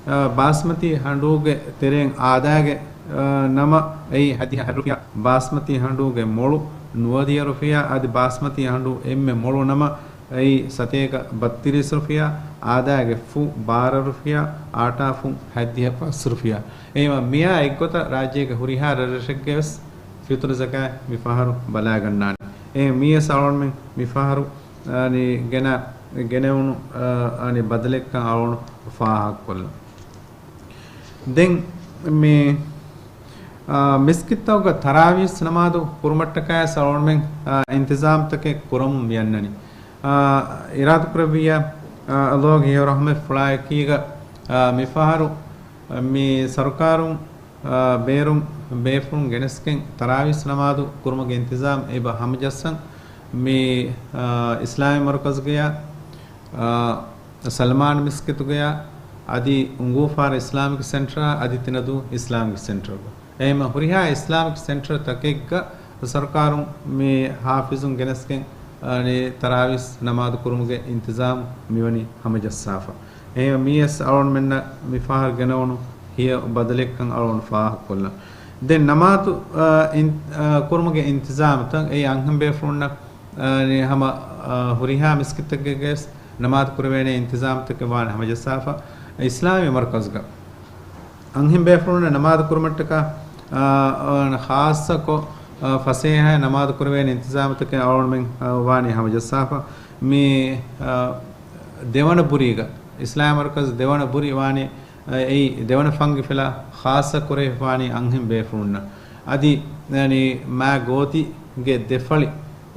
އަ، ބާސްމަތީ ހަނޑޫގެ ތެރެއިން އާދައިގެ، އަ، ނަމަ އެއީ ހަތްދިހަ ހަތް ރުފިޔާ، ބާސްމަތީ ހަނޑޫގެ މޮޅު ނުވަދިހަ ރުފިޔާ، އަދި ބާސްމަތީ ހަނޑޫ އެންމެ މޮޅު ނަމަ އެއީ ސަތޭކަ ބައްތިރީސް ރުފިޔާ، އާދައިގެ ފުށް ބާރަ ރުފިޔާ، އާޓާ ފުށް ހަތްދިހަ ފަސް ރުފިޔާ. އެހެންވީމަ މިއާ އެއްގޮތަށް ރާއްޖޭގެ ހުރިހާ ރަށްރަށެއްގެ ވެސް ފިތުރު ޒަކާތް މި ފަހަރު ބަލާގަންނާނެ. އެ މީސް އަޅުންމެން މި ފަހަރު އަނި ގެނަ، ގެނެވުނު އަނި ބަދަލެއްކަން އަޅުން ފާހަގަކޮށްލަން. ދެން މި، އާ، މިސްކިތްތަކުގަ ތަރާވީސް ނަމާދު ކުރުމަށްޓަކާ ސަލޯންމެން، އާ، އިންތިޒާމްތަކެއް ކުރަމުން މިއަންނަނީ. އާ، އިރާދަކުރެއްވިއްޔާ، އާ، އަލްލާހުގެ ރަޙްމަތް ފުޅާއެކީގަ، އާ، މިފަހަރު މި ސަރުކާރުން، އާ، ބޭރުން ބޭފުޅުން ގެނެސްގެން ތަރާވީސް ނަމާދު ކުރުމުގެ އިންތިޒާމް އެބަ ހަމަޖައްސަން މި، އާ، އިސްލާމީ މަރުކަޒުގެޔާ، އާ، ސަލްމާން މިސްކިތުގެޔާ އަދި އުނގޫފާރަ އިސްލާމިކް ސެންޓަރާ އަދި ތިނަދޫ އިސްލާމިކް ސެންޓަރުގަ. އެހެންމަ ހުރިހާ އިސްލާމިކް ސެންޓަރ ތަކެއްގަ ސަރުކާރުން މި ހާފިޒުން ގެނެސްގެން، އަނެ، ތަރާވީސް ނަމާދު ކުރުމުގެ އިންތިޒާމް މިވަނީ ހަމަޖައްސާފަ. އެހެންމަ މީސް އަޅުންމެންނަށް މިފަހަރު ގެނައުނު ހިޔަ ބަދަލެއްކަން އަޅުން ފާހަގަކޮށްލަން. ދެން ނަމާދު، އަ، އިން-، އަ، ކުރުމުގެ އިންތިޒާމްތައް އެއީ އަންހެން ބޭފުޅުންނަށް އަނެ، ހަމަ، އަ، ހުރިހާ މިސްކިތެއްގަވެސް ނަމާދު ކުރެވޭނެ އިންތިޒާމްތަކެއް ވާނެ ހަމަޖައްސާފަ. އިސްލާމީ މަރުކަޒުގަ އަންހެން ބޭފުޅުންނަށް ނަމާދު ކުރުމަށްޓަކާ، އަ، އަ، ޚާއްޞަކޮށް، އަ، ފަސޭހައިން ނަމާދު ކުރެވޭނެ އިންތިޒާމްތަކެއް އަޅުންމެން، އަ، ވާނީ ހަމަޖައްސާފަ. މި، އަ، ދެވަނަ ބުރީގަ، އިސްލާމީ މަރުކަޒު ދެވަނަ ބުރި ވާނީ، އަ، އެއީ ދެވަނަ ފަންގި ފިލާ ޚާއްޞަ ކުރެވިފާނީ އަންހެން ބޭފުޅުންނަށް. އަދި، އަނި، މާ ގޯތިގެ ދެފަޅި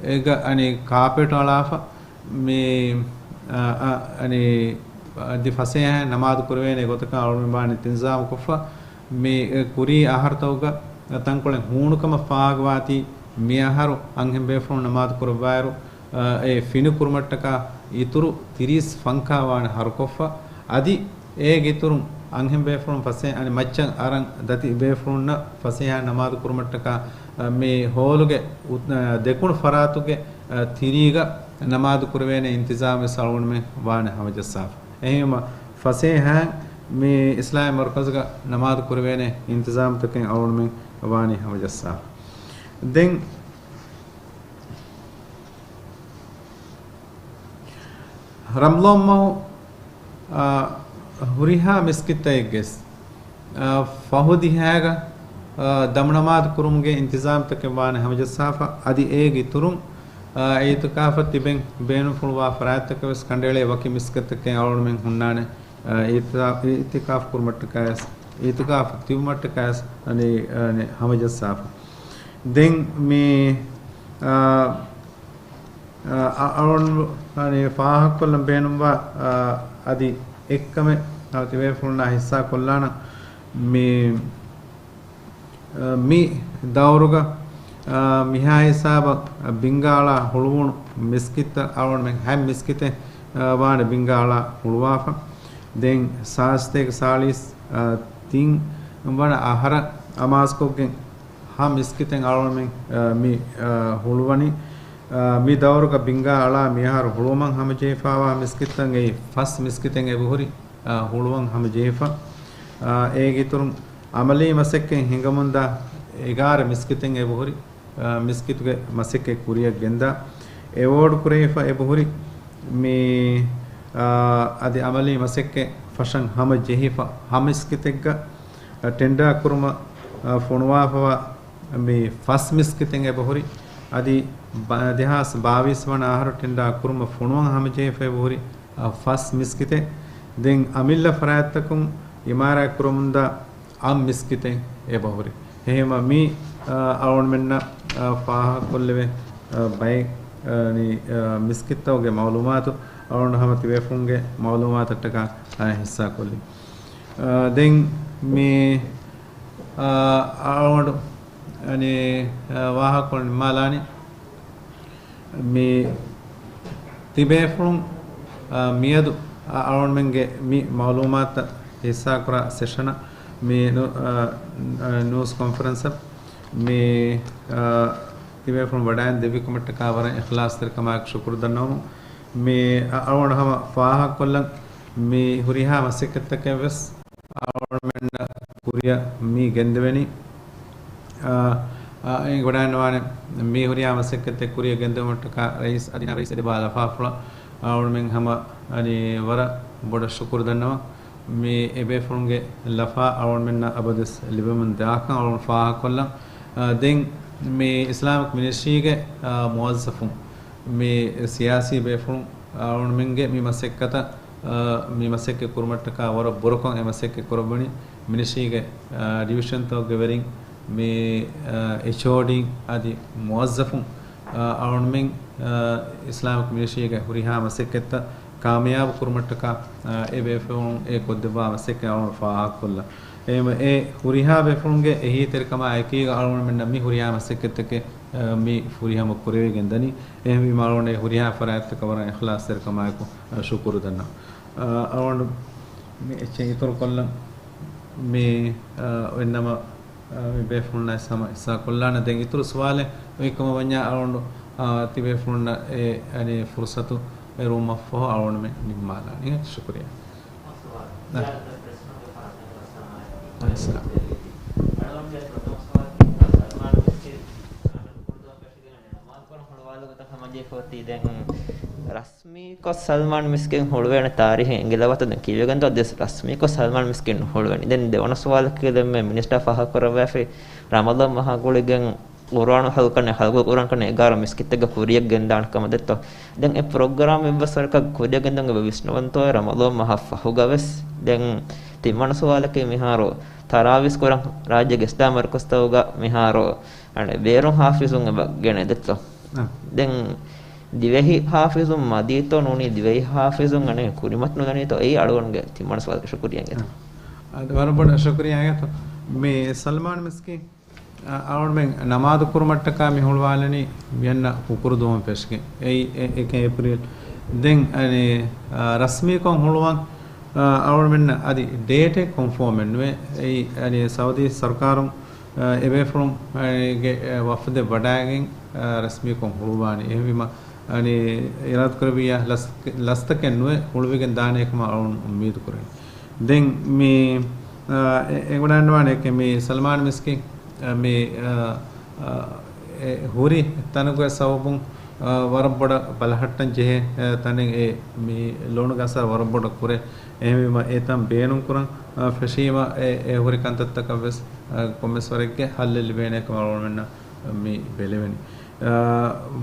އެގަ، އަނި، ކާޕެޓް އަޅާފަ، މި، އަ، އަ، އަނި، އަދި ފަސޭހައިން ނަމާދު ކުރެވޭނެ ގޮތަކަށް އަޅުމެން ވާނެ ތިންޒާމު ކޮށްފަ. މި، އެ، ކުރީ އަހަރުތަކުގަ ތަންކޮޅެއް ހޫނުކަމަށް ފާހަގަވާތީ، މި އަހަރު އަންހެން ބޭފުޅުން ނަމާދު ކުރައްވާއިރު، އަ، އެ ފިނި ކުރުމަށްޓަކާ އިތުރު ތިރީސް ފަންކާ ވާނެ ހަރުކޮށްފަ. އަދި އޭގެ އިތުރުން އަންހެން ބޭފުޅުން ފަސޭ-، އަނި މައްޗަށް އަރަން ދަތި ބޭފުޅުންނަށް ފަސޭހަ ނަމާދު ކުރުމަށްޓަކާ، އަ، މި ހޯލުގެ އު-، އަ، ދެކުނު ފަރާތުގެ، އަ، ތިރީގަ ނަމާދު ކުރެވޭނެ އިންތިޒާމް ވެސް އަޅުގަނޑުމެން ވާނެ ހަމަޖައްސާފަ. އެހެންވީމަ ފަސޭހައިން މި އިސްލާމީ މަރުކަޒުގަ ނަމާދު ކުރެވޭނެ އިންތިޒާމްތަކެއް އަޅުގަނޑުމެން ވާނީ ހަމަޖައްސާފަ. ދެން ރަމަޟާން މަހު، އާ، ހުރިހާ މިސްކިތްތަކެއްގެސް، އާ، ފަހު ދިހައިގަ، އާ، ދަމުނަމާދު ކުރުމުގެ އިންތިޒާމްތަކެއް ވާނެ ހަމަޖައްސާފަ. އަދި އޭގެ އިތުރުން، އާ، އިއްތިކާފަށް ތިބެން ބޭނުންފުޅުވާ ފަރާތްތަކަށް ވެސް ކަނޑައެޅޭ ވަކި މިސްކިތްތަކެއް އަޅުގަނޑުމެން ހުންނާނެ، އާ، އިއްތި-، އިއްތިކާފް ކުރުމަށްޓަކާވެސް، އިއްތިކާފަށް ތިބުމަށްޓަކާވެސް އަނެ، އަނެ ހަމަޖައްސާފަ. ދެން މި، އާ، އަ-، އަޅުގަނޑު އަނެ ފާހަގަކޮށްލަން ބޭނުންވާ، އާ، އަދި އެއްކަމެއް ތިބޭފުޅުންނާ ހިއްސާ ކޮށްލާނަން. މި، އަ، މި ދައުރުގަ، އަ، މިހާ ހިސާބަށް ބިންގާ އަޅާ ހުޅުވުނު މިސްކިތްތައް އަޅުގަނޑުމެން ހަތް މިސްކިތެއް، އަ، ވާނެ ބިންގާ އަޅާ ހުޅުވާފަ. ދެން ސާސްތޭކަ ސާޅީސް، އަ، ތިން ވަނަ އަހަރަށް އަމާޒުކޮށްގެން ހަ މިސްކިތެއް އަޅުގަނޑުމެން، އަ، މި، އަ، ހުޅުވަނީ. އަ، މި ދައުރުގަ ބިންގާ އަޅާ މިއަހަރު ހުޅުވުމަށް ހަމަޖެހިފާވާ މިސްކިތްތައް އެއީ ފަސް މިސްކިތެއް އެބަހުރި، އަ، ހުޅުވަން ހަމަޖެހިފަ. އަ، އޭގެ އިތުރުން އަމަލީ މަސައްކަތް ހިނގަމުންދާ އެގާރަ މިސްކިތެއް އެބަހުރި، އަ، މިސްކިތުގެ މަސައްކަތް ކުރިއަށް ގެންދާ. އެވޯޑް ކުރެވިފަ އެބަހުރި މި، އަ، އަދި އަމަލީ މަސައްކަތް ފަށަން ހަމަޖެހިފަ ހަ މިސްކިތެއްގަ ޓެންޑާ ކުރުމަށް، އަ، ފޮނުވާފަވާ މި ފަސް މިސްކިތެއް އެބަހުރި. އަދި ބަ-، ދެހާސް ބާވީސް ވަނަ އަހަރު ޓެންޑާ ކުރުމަށް ފޮނުވަން ހަމަޖެހިފަ އެބަހުރި، އަ، ފަސް މިސްކިތެއް. ދެން އަމިއްލަ ފަރާތްތަކުން އިމާރާތް ކުރަމުންދާ އަށް މިސްކިތެއް އެބަހުރި. އެހެންވީމަ މި، އަ، އަޅުގަނޑުމެންނަށް، އަ، ފާހަގަކޮށްލެވޭ، އަ، ބައެއް، އަ، ނި-، އަ، މިސްކިތްތަކުގެ މައުލޫމާތު އަޅުގަނޑު ހަމަ ތިބޭފުޅުންގެ މައުލޫމާތަށްޓަކާ، އަ، ހިއްސާކޮށްލި. އަ، ދެން މި، އަ، އަޅުގަނޑު، އަނެ، އަ، ވާހަކަކޮޅު ނިންމާލާނީ. މި ތިބޭފުޅުން، އަ، މިއަދު، އަ، އަޅުގަނޑުމެންގެ މި މައުލޫމާތުތައް ހިއްސާކުރާ ސެޝަނަށް މި ނޫ-، އަ، އަ، ނޫސް ކޮންފަރެންސަށް މި، އަ، ތިބޭފުޅުން ވަޑައިން ދެއްވިކަމަށްޓަކާ ވަރަށް އިޚްލާޞްތެރިކަމާއެކު ޝުކުރު ދަންނަވަމުން. މި، އަ، އަޅުގަނޑު ހަމަ ފާހަގަކޮށްލަން މި ހުރިހާ މަސައްކަތްތަކެއް ވެސް އަޅުގަނޑުމެންނަށް ކުރިއަށް މި ގެންދެވެނީ. އާ، އާ، އެ ގޮޑާން ވާނެ މި ހުރިހާ މަސައްކަތެއް ކުރިއަށް ގެންދެވުމަށްޓަކާ ރައީސް އަދި ރައީސް އެދިބާ ލަފާފުޅަށް އަޅުގަނޑުމެން ހަމަ އަނި ވަރަށް ބޮޑަށް ޝުކުރު ދަންނަވަން. މި އެބޭފުޅުންގެ ލަފާ އަޅުގަނޑުމެންނަށް އަބަދުވެސް ލިބެމުން ދާކަން އަޅުގަނޑު ފާހަގަކޮށްލަން. އާ، ދެން މި އިސްލާމިކް މިނިސްޓްރީގެ، އާ، މުވައްޒަފުން، މި ސިޔާސީ ބޭފުޅުން، އާ، އަޅުގަނޑުމެންގެ މި މަސައްކަތަށް، އާ، މި މަސައްކަތް ކުރުމަށްޓަކާ ވަރަށް ބުރަކޮށް އެ މަސައްކަތް ކުރައްވަނީ. މިނިސްޓްރީގެ، އާ، ޑިވިޝަންތަކުގެ ވެރިން، މި، އާ، އެޗްއޯޑީ އަދި މުވައްޒަފުން، އާ، އަޅުގަނޑުމެން، އާ، އިސްލާމިކް މިނިސްޓްރީގެ ހުރިހާ މަސައްކަތްތައް ކާމިޔާބު ކުރުމަށްޓަކާ، އާ، އެ ބޭފުޅުން އެ ކޮށްދެއްވާ މަސައްކަތް އަޅުގަނޑު ފާހަގަކޮށްލަން. އެހެންވެ، އެ ހުރިހާ ބޭފުޅުންގެ އެހީތެރިކަމާ އެކީގަ އަޅުގަނޑުމެންނަށް މި ހުރިހާ މަސައްކަތްތަކެއް، އާ، މި ފުރިހަމަ ކުރެވިގެން ދަނީ. އެހެންވީމަ އަޅުގަނޑު އެ ހުރިހާ ފަރާތްތަކަށް ވަރަށް އިޚްލާޞްތެރިކަމާއެކު، އާ، ޝުކުރު ދަންނަވަން. އާ، އަޅުގަނޑު މި އެއްޗެއް އިތުރުކޮށްލަން މި، އާ، އޮތްނަމަ، އާ، މި ބޭފުޅުންނާ ހަމަ ހިއްސާކޮށްލާނަން. ދެން އިތުރު ސުވާލެއް އޮތްކަމަށް ވަންޏާ އަޅުގަނޑު، އާ، ތިބޭފުޅުންނަށް އެ، އަނެއް ފުރުސަތު އެރުވުމަށްފަހު އަޅުގަނޑުމެން ނިންމާލާނީ. ޝުކުރިއްޔާ. ނަ. އައްސަލާމް. ރަސްމީކޮށް ސަލްމާން މިސްކިތް ހުޅުވޭނެ ތާރީހެއް އެނގިލަވަތަ ދެން ކީއްވެގެންތޯ ދެސް ރަސްމީކޮށް ސަލްމާން މިސްކިތް ނުހުޅުވޭނެ. ދެން ދެވަނަ ސުވާލަކީ ދެންމެ މިނިސްޓާ ފާހަގަކުރައްވާފި ރަމަޟާން މަހާ ގުޅިގެން ޤުރުއާނު ހަލްޤަ ކަންނޭ ހަލްޤުލް ޤުރުއާން ކަންނޭ އެގާރަ މިސްކިތެއްގަ ކުރިޔަށް ގެންދާނެ ކަމަށް ދެއްތޯ. ދެން އެ ޕްރޮގްރާމް އެއްވެސް ވަރަކަށް ކުރިޔަށް ގެންދަން އެބަ ވިސްނަވަންތޯ ރަމަޟާން މަހާ ފަހުގަވެސް. ދެން ތިންވަނަ ސުވާލަކީ މިހާރު ތަރާވީސް ކުރަން ރާއްޖޭގެ އިސްލާމް މަރުކަޒްތަކުގަ މިހާރު އަނެއް ބޭރުން ހާފިޒުން އެބަ ގެނެދެއްތޯ. އަ. ދެން ދިވެހި ހާފިޒުން މަދީތޯ ނޫނީ ދިވެހި ހާފިޒުން އަނެއް ކުރިމަތި ނުދަނީތޯ އެއީ އަޅުގަނޑުގެ ތިންވަނަ ސުވާލަކީ. ޝުކުރިއްޔާ އިނގޭތޯ. އަ. އަދި ވަރަށް ބޮޑަށް ޝުކުރިއްޔާ އިނގޭތޯ. މި ސަލްމާން މިސްކިތް، އަ، އަޅުގަނޑުމެން ނަމާދު ކުރުމަށްޓަކާ މި ހުޅުވާލަނީ މިއަންނަ ކުކުރު ދުވަހުން ފެށިގެން. އެއީ އެ، އެކެއް އޭޕްރީލް. ދެން އަނެއް، އަ، ރަސްމީކޮށް ހުޅުވަން، އަ، އަޅުގަނޑުމެންނަށް އަދި ޑޭޓެއް ކޮންފާމެއް ނުވޭ. އެއީ އަނެއް ސައުދީ ސަރުކާރުން އެ ބޭފުޅުން، އަ، ގެ، އަ، ވަފުދެއް ވަޑައިގެން، އަ، ރަސްމީކޮށް ހުޅުވާނެ. އެހެންވީމަ، އަނެއް އިރާދަކުރެއްވިއްޔާ ލަސް-، ލަސްތަކެއް ނުވެ ހުޅުވިގެން ދާނެ ކަމަށް އަޅުގަނޑު އުއްމީދު ކުރަނީ. ދެން މި، އަ، އެ-، އެނގުނާންވާނެ އެކެއް މި ސަލްމާން މިސްކިތް، އަ، މި، އަ، އަ، އެ ހުރި ތަނުގެ ސަބަބުން، އަ، ވަރަށް ބޮޑަށް ބަލަހައްޓަން ޖެހޭ، އަ، ތަނެއް އެ މި ލޮނުގެ އަސަރު ވަރަށް ބޮޑަށް ކުރޭ. އެހެންވީމަ އެ ތަން ބޭނުން ކުރަން، އަ، ފެށީމަ އެ، އެ ހުރި ކަންތައްތަކަށް ވެސް، އަ، ކޮންމެސް ވަރެއްގެ ހައްލެއް ލިބޭނެ ކަމަށް އަޅުގަނޑުމެންނަށް މި ބެލެވެނީ. އަ،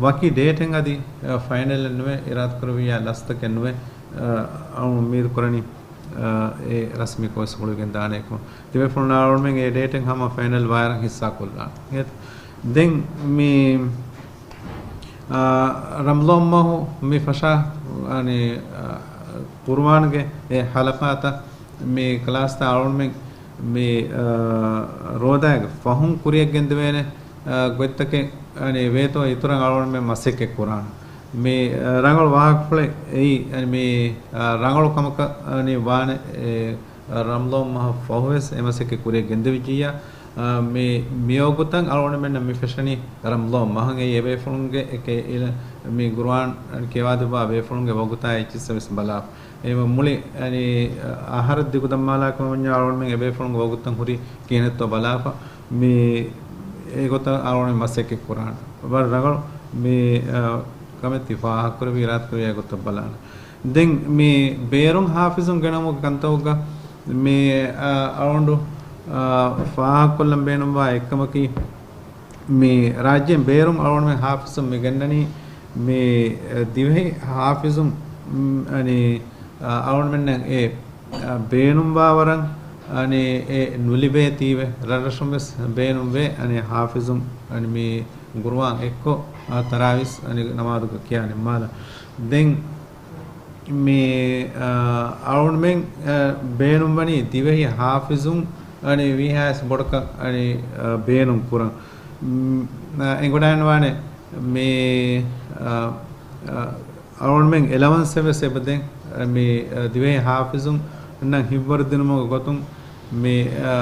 ވަކި ޑޭޓެއް އަދި، އަ، ފައިނަލެއް ނުވެ، އިރާދަކުރެއްވިއްޔާ ލަސްތަކެއް ނުވެ، އަ، އަޅުގަނޑު އުއްމީދު ކުރަނީ، އަ، އެ ރަސްމީކޮށް ވެސް ހުޅުވިގެން ދާނެ ކަމަށް. ތިބޭފުޅުންނާ އަޅުގަނޑުމެން އެ ޑޭޓެއް ހަމަ ފައިނަލް ވާއިރަށް ހިއްސާކޮށްލާނެ. ދެން މި، އާ، ރަމަޟާން މަހު މި ފަށާ، އަނެއް، އާ، ޤުރުއާންގެ އެ ޙަލަޤާތަށް މި ކްލާސްތައް އަޅުގަނޑުމެން މި، އާ، ރޯދައިގެ ފަހުން ކުރިޔަށް ގެންދެވޭނެ، އާ، ގޮތްތަކެއް، އަނެއް، ވޭތޯ އިތުރަށް އަޅުގަނޑުމެން މަސައްކަތް ކުރާނަން. މި، އާ، ރަނގަޅު ވާހަކަފުޅެއް އެއީ، އަނެއް، މި، އާ، ރަނގަޅު ކަމަކަށް، އަނެއް، ވާނެ، އެ، ރަމަޟާން މަހަށް ފަހުވެސް އެ މަސައްކަތް ކުރިޔަށް ގެންދެވިއްޖިއްޔާ، އާ، މި، މިވަގުތަށް އަޅުގަނޑުމެންނަށް މި ފެށެނީ ރަމަޟާން މަހަށް. އެއީ އެބޭފުޅުންގެ އެކެއް އިލަ-، މި ޤުރުއާން ކިޔަވާދެއްވާ ބޭފުޅުންގެ ވަގުތާ އެއްޗިއްސަށް ވެސް ބަލާފަ. އެ މުޅި، އަނެއް، އަހަރަށް ދިގު ދަންމާލާކަމަށް ވަންޏާ އަޅުގަނޑުމެން އެބޭފުޅުންގެ ވަގުތުތައް ހުރީ ކިހިނެއްތޯ ބަލާފަ. މި، އެގޮތަށް އަޅުގަނޑު މަސައްކަތް ކުރާނަން. ވަރަށް ރަނގަޅު މި، އާ، ކަމެއް ތި ފާހަގަކުރެއްވި އިރާދަކުރެއްވި ގޮތަށް ބަލާނަން. ދެން މި ބޭރުން ޙާފިޒުން ގެނައުމުގެ ކަންތައްގަ މި، އަ، އަޅުގަނޑު، އަ، ފާހަގަކޮށްލަން ބޭނުންވާ އެއްކަމަކީ، މި ރާއްޖޭން ބޭރުން އަޅުގަނޑުމެން ޙާފިޒުން މި ގެންނަނީ، މި، އަ، ދިވެހި ޙާފިޒުން، މް، އަނި، އަ، އަޅުގަނޑުމެންނަށް އެ، އަ، ބޭނުންވާ ވަރަށް، އަނި، އެ ނުލިބޭތީވެ، ރަށްރަށުން ވެސް ބޭނުންވޭ، އަނި، ޙާފިޒުން، އަނި، މި ޤުރުއާން އެއްކޮށް، އަ، ތަރާވީސް، އަނި، ނަމާދުގަ ކިޔާ ނިންމާލަން. ދެން މި، އަ، އަޅުގަނޑުމެން، އަ، ބޭނުންވަނީ ދިވެހި ޙާފިޒުން، އަނި، ވީހާވެސް ބޮޑަކަށް، އަނި، އަ، ބޭނުން ކުރަން. މް، އަ، އެނގުނާންވާނެ މި، އަ، އަ، އަޅުގަނޑުމެން އެލަވަންސެއް ވެސް އެބަދޭން. މި، އަ، ދިވެހި ޙާފިޒުންނަށް ހިތްވަރުދިނުމުގެ ގޮތުން މި، އަ،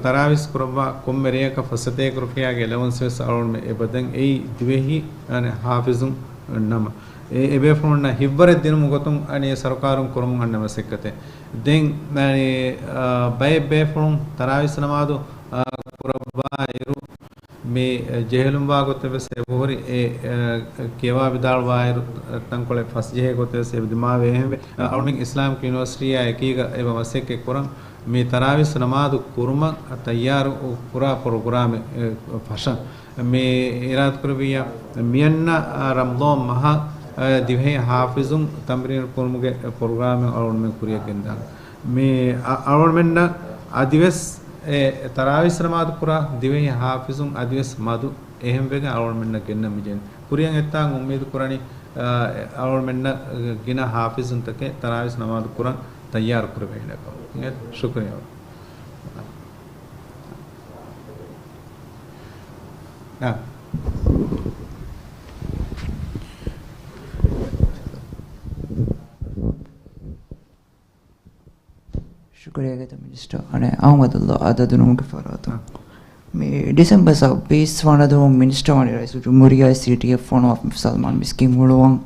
ތަރާވީސް ކުރައްވާ ކޮންމެ ރެޔަކަށް ފަސް ސަތޭކަ ރުފިޔާގެ އެލަވަންސް ވެސް އަޅުގަނޑުމެން އެބަދޭން. އެއީ ދިވެހި، އަނެއް، ޙާފިޒުން ނަމަ. އެ، އެބޭފުޅުންނަށް ހިތްވަރެއް ދިނުމުގެ ގޮތުން، އަނެއް، ސަރުކާރުން ކުރަމުން އަންނަ މަސައްކަތެއް. ދެން، އަނެއް، އަ، ބައެއް ބޭފުޅުން ތަރާވީސް ނަމާދު، އަ، ކުރައްވާއިރު، މި، އަ، ޖެހިލުންވާ ގޮތެއް ވެސް އެބަހުރި. އެ، އަ، ކިޔަވާ ވިދާޅުވާއިރު، އަ، ތަންކޮޅެއް ފަސް ޖެހޭ ގޮތެއް ވެސް އެބަ ދިމާވޭ. އެހެންވެ، އަ، އަޅުގަނޑުމެން އިސްލާމިކް ޔުނިވަރސިޓީއާ އެކީގަ އެބަ މަސައްކަތް ކުރަން. މި ތަރާވީސް ނަމާދު ކުރުމަށް ތައްޔާރު ކުރާ ޕްރޮގްރާމެއް، އެ، ފަށަން. މި އިރާދަކުރެއްވިއްޔާ، މިއަންނަ، އާ، ރަމަޟާން މަހަށް، އާ، ދިވެހި ޙާފިޒުން ތަމްރީނު ކުރުމުގެ ޕްރޮގްރާމެއް އަޅުގަނޑުމެން ކުރިއަށް ގެންދާނެ. މި އަ-، އަޅުގަނޑުމެންނަށް އަދިވެސް އެ ތަރާވީސް ނަމާދު ކުރާ ދިވެހި ޙާފިޒުން އަދިވެސް މަދު އެހެންވެގެން އަޅުގަނޑުމެންނަށް ގެންނަން މިޖެހެނީ. ކުރިއަށް އެއްތާނގަ އުއްމީދު ކުރަނީ، އަ، އަޅުގަނޑުމެންނަށް ގިނަ ޙާފިޒުންތަކެއް ތަރާވީސް ނަމާދު ކުރަން ތައްޔާރު ކުރެވޭނެ ކަމަށް. ޝުކުރިއްޔާ. އާ. ޝުކުރިއްޔާ ގޭތަ މިނިސްޓަރ. އަނެއް އަހުމަދުﷲ އަދަދު ނުމުގެ ފަރާތުން. އާ. މި ޑިސެމްބަރ ސައްބީސް ވަނަ ދުވަހު މިނިސްޓަރ ވަނީ ރައީސުލްޖުމްހޫރިއްޔާ ސީޓީއެފް ފޮނުވާ ސަލްމާން މިސްކިތް ހުޅުވަން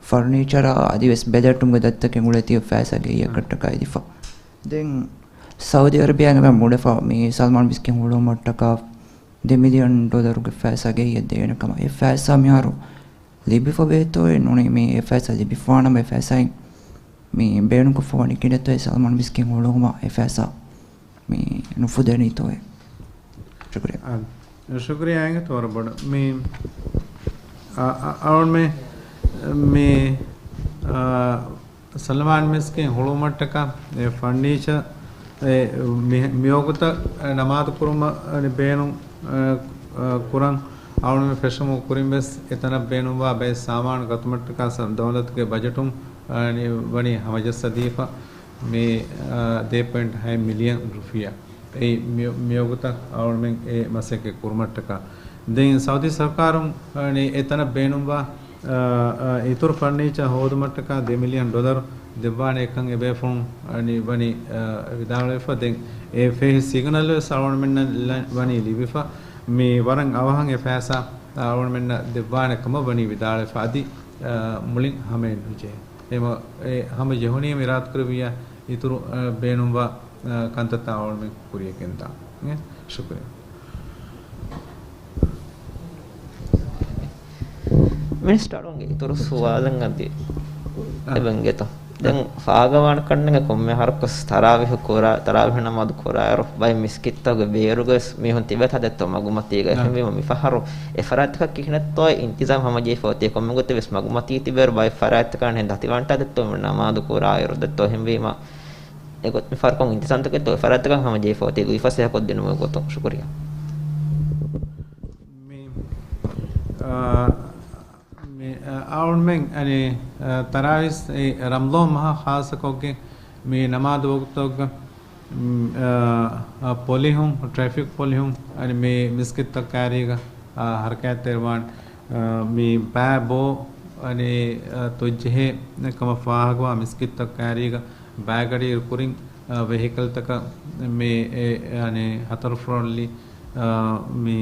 ފަރުނީޗަރާ އަދިވެސް ބެލެޓުންގެ ދަތިތަކެއް އުޅޭތީ ފައިސާ ގެއްލިއްޔާ ކައްޓަކާ އެދިފަ. ދެން ސައުދީ އަރަބިއާގެ މުޅިފަ މި ސަލްމާން މިސްކިތް ހުޅުވުމަށްޓަކާ ދެ މިލިއަން ޑޮލަރުގެ ފައިސާ ގެއްލިއްޔާ ދޭނެ ކަމަށް. އެ ފައިސާ މިހާރު ލިބިފަ ބޭތޯއޭ ނޫނީ މި އެ ފައިސާ ލިބިފާނަމަ އެ ފައިސާއިން މި ބޭނުންކޮށްފަ ވަނީ ކިހިނެއްތޯއޭ ސަލްމާން މިސްކިތް ހުޅުވުމަށް އެ ފައިސާ މި ނުފުދެނީތޯއޭ؟ ޝުކުރިއްޔާ. އާ، ޝުކުރިއްޔާ އިނގޭތޯ ވަރަށް ބޮޑަށް. މި، އާ، އާ، އަޅުގަނޑުމެން މި، އާ، ސަލްމާން މިސްކިތް ހުޅުވުމަށްޓަކާ އެ ފަރުނީޗަރ އެ މި-، މިވަގުތަށް ނަމާދު ކުރުމަށް ބޭނުން، އަ، އަ، ކުރަން އަޅުގަނޑުމެން ފެށުމުގެ ކުރިން ވެސް އެތަނަށް ބޭނުންވާ ބައެއް ސާމާނު ގަތުމަށްޓަކާ ސަ-، ދައުލަތުގެ ބަޖެޓުން، އަ، ވަނީ ހަމަޖައްސަދީފަ މި، އަ، ދެ ޕޮއިންޓް ހަތް މިލިއަން ރުފިޔާ. އެއީ މި-، މިވަގުތަށް އަޅުގަނޑުމެން އެ މަސައްކަތް ކުރުމަށްޓަކާ. ދެން ސައުދީ ސަރުކާރުން، އަ، އެތަނަށް ބޭނުންވާ އަ، އަ، އިތުރު ފަރުނީޗަރ ހޯދުމަށްޓަކާ ދެ މިލިއަން ޑޮލަރު ދެއްވާނެ އެކަން އެބޭފުޅުން ވަނީ، ވަނީ، އަ، ވިދާޅުވެފަ. ދެން އެ ފެހި ސިގްނަލް ވެސް އަޅުގަނޑުމެންނަށް ލަ-، ވަނީ ލިބިފަ. މި ވަރަށް އަވަހަށް އެ ފައިސާ އަޅުގަނޑުމެންނަށް ދެއްވާނެ ކަމަށް ވަނީ ވިދާޅުވެފަ. އަދި، އަ، މުޅިން ހަމައެއް ނުޖެހޭ. އެމަ-، އެ ހަމަ ޖެހުނީމަ އިރާދަކުރެއްވިއްޔާ އިތުރު، އަ، ބޭނުންވާ، އަ، ކަންތައްތައް އަޅުގަނޑުމެން ކުރިއަށް ގެންދާނެ. ޝުކުރިއްޔާ. މިނިސްޓަރުންގެ އިތުރު ސުވާލެއް އަދި އާ. އެބަ އިނގޭތޯ. ދެން އާ. ފާގަވާނެ ކަންނޭނގެ ކޮންމެ އަހަރަކުވެސް ތަރާވީހު ކުރާ، ތަރާވީހު ނަމާދު ކުރާއިރު، ބައެއް މިސްކިތްތަކުގެ ބޭރުގަވެސް މީހުން ތިބޭތާ ދެއްތޯ މަގުމަތީގަ. އާ. އެހެންވީމަ މިފަހަރު އެ ފަރާތްތަކަށް ކިހިނެއްތޯ އިންތިޒާމް ހަމަޖެހިފަ އޮތީ؟ ކޮންމެ ގޮތެއް ވެސް މަގުމަތީ ތިބޭއިރު ބައެއް ފަރާތްތަކަށް އަންހެން ދަތިވާންޓާ ދެއްތޯ ނަމާދު ކުރާއިރު ދެއްތޯ އެހެންވީމަ އެގޮތް މި ފަރުކޮން އިންތިޒާމްތަކެއް ތޯ ފަރާތްތަކަށް ހަމަޖެހިފަ އޮތީ ލުއިފަސޭހަކޮށްދިނުމުގެ ގޮތުން. ޝުކުރިއްޔާ. މި، އާ، މި، އާ، އަޅުގަނޑުމެން އަނި، އާ، ތަރާވީސް އެ ރަމަޟާން މަހަށް ޚާއްޞަކޮށްގެން މި ނަމާދު ވަގުތުގަ، މް، އާ، އާ، ޕޮލިހުން، ޓްރެފިކް ޕޮލިހުން އަނި މި މިސްކިތްތައް ކާރީގަ، އާ، ހަރަކާތްތެރިވާން، އާ، މި ބައި ބޯ އަނި، އާ، ތޮއްޖެހޭ ކަމަށް ފާހަގަވާ މިސްކިތްތައް ކާރީގަ ބައިގަޑިއިރު ކުރިން، އާ، ވެހިކަލްތަކަށް މި އެ، އަނެއް ހަތަރު ފްލޯރު އަށް، އާ، މި،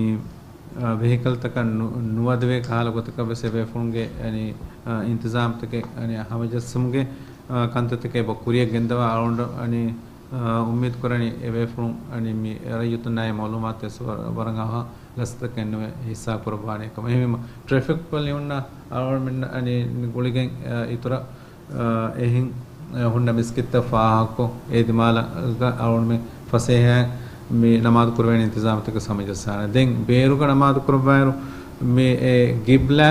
އާ، ވެހިކަލްތަކަށް ނު-، ނުވަދެވޭ ކަހަލަ ގޮތަކަށް ވެސް އެބޭފުޅުންގެ އަނެއް، އާ، އިންތިޒާމްތަކެއް އަނެއް ހަމަޖައްސުމުގެ، އާ، ކަންތައްތަކެއް އެބަ ކުރިއަށް ގެންދަވާ އަޅުގަނޑު އަނެއް، އާ، އުއްމީދު ކުރަނީ އެބޭފުޅުން އަނެއް މި ރައްޔިތުންނާއި މައުލޫމާތު ވެސް ވަ-، ވަރަށް އަވަހަށް ގަސްތަކެއް ނުވެ ހިއްސާ ކުރައްވާނެ ކަމަށް. އެހެންވީމަ ޓްރެފިކް ޕޮލިހުންނަށް އަޅުގަނޑުމެން އަނެއް ގުޅިގެން، އާ، އިތުރަށް އެހެން ހުންނަ މިސްކިތްތައް ފާހަގަކޮށް، އެ ދިމާލަށް އަޅުގަނޑުމެން ފަސޭހައިން މި ނަމާދު ކުރެވޭނެ އިންތިޒާމްތަކެއް ހަމަޖައްސާނެ. ދެން ބޭރުގަ ނަމާދު ކުރައްވާއިރު، މި އެ ގިބްލާ،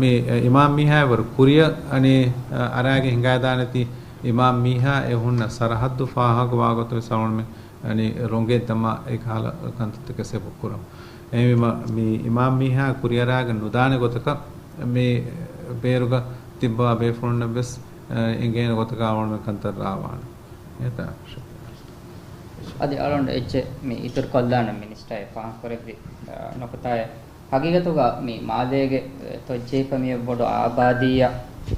މި އިމާމް މީހާ ވަރު ކުރިއަށް އަނެއް އަރާގެ ހިނގާދާނެތީ، އިމާމް މީހާ އެ ހުންނަ ސަރަހައްދު ފާހަގަވާ ގޮތަށް ވެސް އަޅުގަނޑުމެން އަނެއް ރޮނގެއް ދަމާ އެ ކަހަލަ ކަންތައްތަކެއް ސެބު ކުރަން. އެހެންވީމަ، މި އިމާމް މީހާ ކުރިއަރާގެން ނުދާނެ ގޮތަކަށް މި ބޭރުގަ ތިއްބާ ބޭފުޅުންނަށް ވެސް، އެ، އެނގޭނެ ގޮތަކަށް އަޅުގަނޑުމެން ކަންތައް ރާވާނެ. އެތާ. އަދި އަޅުގަނޑު އެއްޗެއް މި އިތުރު ކޮށްލާނަން މިނިސްޓަރ އެ ފާހަގަކުރެއްވި، އަ، ނުކުތާއެއް. ހަގީގަތުގަ މި މާލޭގެ، އެ، ތޮއްޖެހިފަ މި ބޮޑު އާބާދީއަށް،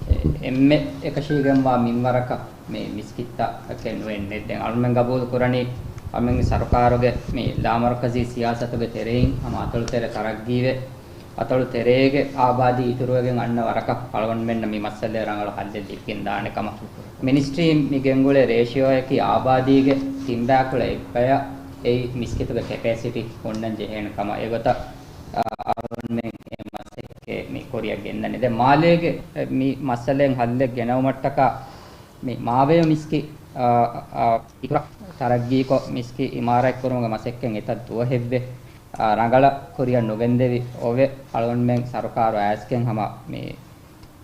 އެ، އެންމެ އެކަށީގެންވާ މިންވަރަކަށް މި މިސްކިތްތަކެއް ނުއެއް ނެތް. ދެން އަޅުމެން ގަބޫލު ކުރަނީ، އަޅުމެންގެ ސަރުކާރުގެ މި ލާމަރުކަޒީ ސިޔާސަތުގެ ތެރެއިން ހަމަ އަތޮޅު ތެރެ ތަރައްގީވެ، އަތޮޅު ތެރޭގެ އާބާދީ އިތުރުވެގެން އަންނަ ވަރަކަށް އަޅުގަނޑުމެންނަށް މި މައްސަލައަށް ރަނގަޅު ހައްލެއް ލިބިގެން ދާނެ ކަމަށް. މިނިސްޓްރީން މި ގެންގުޅޭ ރޭޝިއޯއަކީ އާބާދީގެ ތިން ބައިކުޅަ އެއްބަޔަށް އެއީ މިސްކިތުގެ ކެޕޭސިޓީ ހުންނަން ޖެހޭނެ ކަމަށް. އެގޮތަށް އަ، އަޅުގަނޑުމެން އެ މަސައްކަތް މި ކުރިއަށް ގެންދަނީ. ދެން މާލޭގެ، އެ، މި މައްސަލައިން ހައްލެއް ގެނައުމަށްޓަކާ މި މާވެޔޮ މިސްކިތް، އާ، އާ، އިތުރަށް ތަރައްގީކޮށް މިސްކިތް އިމާރާތްކުރުމުގެ މަސައްކަތް އެތައް ދުވަހެއްވެ، އާ، ރަނގަޅަށް ކުރިއަށް ނުގެންދެވި އޮވެ، އަޅުގަނޑުމެން ސަރުކާރު އައިސްގެން ހަމަ މި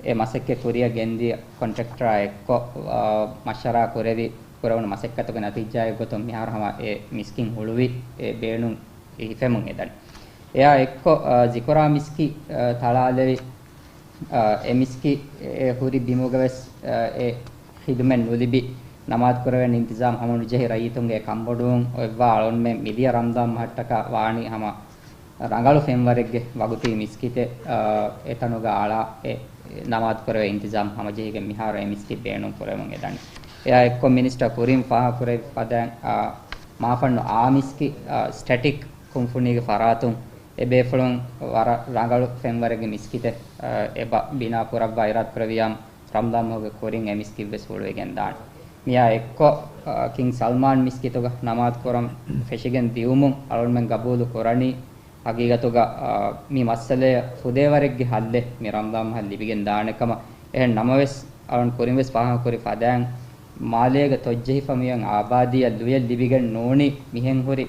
އެ މަސައްކަތް ކުރިއަށް ގެންދިޔަ ކޮންޓްރެކްޓަރާ އެއްކޮށް، އާ، މަޝްވަރާ ކުރެވި، ކުރެވުނު މަސައްކަތުގެ ނަތީޖާއެއްގޮތުން މިހާރު ހަމަ އެ މިސްކިތް ހުޅުވި އެ ބޭނުން ހިފެމުން އެދަނީ. އެއާ އެއްކޮށް، އާ، ޒިކުރާ މިސްކިތް، އާ، ތަޅާލެވި، އާ، އެ މިސްކިތް އެ ހުރި ބިމުގަވެސް، އާ، އެ ޚިދުމަތް ނުލިބި، ނަމާދު ކުރެވެން އިންތިޒާމް ހަމަނުޖެހި ރައްޔިތުންގެ ކަންބޮޑުވުން އޮތްވާ އަޅުންމެން މިދިޔަ ރަމަޟާން މަހަށްޓަކާ ވާނީ ހަމަ ރަނގަޅު ފެންވަރެއްގެ ވަގުތީ މިސްކިތެއް، އާ، އެތަނުގަ އަޅާ އެ ނަމާދު ކުރެވޭ އިންތިޒާމް ހަމަޖެހިގެން މިހާރު އެ މިސްކިތް ބޭނުން ކުރެވެމުން އެދަނީ. އެއާ އެއްކޮށް މިނިސްޓަރ ކުރިން ފާހަގަކުރެއްވި ފަދައިން، އާ، މާފަންނު އާ މިސްކިތް، އާ، ސްޓެޓިކް ކުންފުނީގެ ފަރާތުން އެ ބޭފުޅުން ވަރަށް ރަނގަޅު ފެންވަރެއްގެ މިސްކިތެއް، އާ، އެބަ ބިނާ ކުރައްވާ އިރާދަ ކުރެވިޔާމު، ރަމަޟާން މަހުގެ ކުރިން އެ މިސްކިތްވެސް ހުޅުވިގެން ދާނެ. މިއާ އެއްކޮށް، އާ، ކިންގް ސަލްމާން މިސްކިތުގަ ނަމާދު ކުރަން ފެށިގެން ދިއުމުން އަޅުންމެން ގަބޫލު ކުރަނީ، ހަގީގަތުގަ، އާ، މި މައްސަލަޔަށް ފުދޭވަރެއްގެ ހައްލެއް މި ރަމަޟާން މަހަށް ލިބިގެން ދާނެ ކަމަށް. އެހެން ނަމަވެސް، އަޅުން ކުރިންވެސް ފާހަގަކުރި ފަދައިން، މާލޭގަ ތޮއްޖެހިފަ މިއޮތް އާބާދީއަށް ލުޔެއް ލިބިގެން ނޫނީ މިހެން ހުރި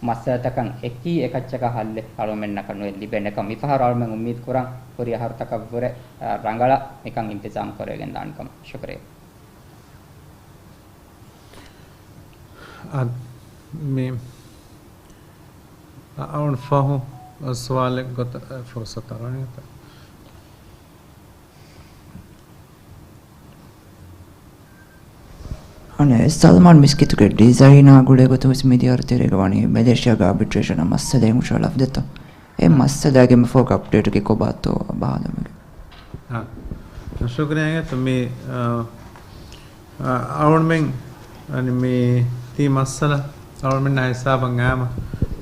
މައްސަލަތަކަށް އެކީ އެކައްޗަކަށް ހައްލެއް އަޅުމެންނަކަށް ނުއެއް ލިބޭނެކަން. މިފަހަރު އަޅުމެން އުއްމީދު ކުރަން ހުރި އަހަރުތަކަށްވުރެ، އަ، ރަނގަޅަށް މިކަން އިންތިޒާމް ކުރެވިގެން ދާނެ ކަމަށް. ޝުކުރިއްޔާ. އަދި މި އަ-، އަޅުން ފަހު ސުވާލެއް ގޮތަށް ފުރުސަތު އަޅުނިތަ؟ އަނެއް ސަލްމާން މިސްކިތުގެ ޑިޒައިނާ ގުޅޭ ގޮތުން ވެސް މިދިޔަ އަހަރު ތެރޭގަ ވަނީ މެލޭޝިޔާގެ އާބިޓްރޭޝަނަށް މައްސަލައެއް ހުށަހަޅާފަ ދެއްތޯ؟ އެ މައްސަލާގެ މި ފޯކަ އަޕްޑޭޓުގެ ކޮބާތޯ ބަހާލުމުގެ. އާ، ޝުކުރިއްޔާ އިނގޭތޯ މި، އާ، އާ، އަޅުންމެން އަނި މި ތީ މައްސަލަ އަޅުންމެންނާ ހިސާބަށް އާމަ،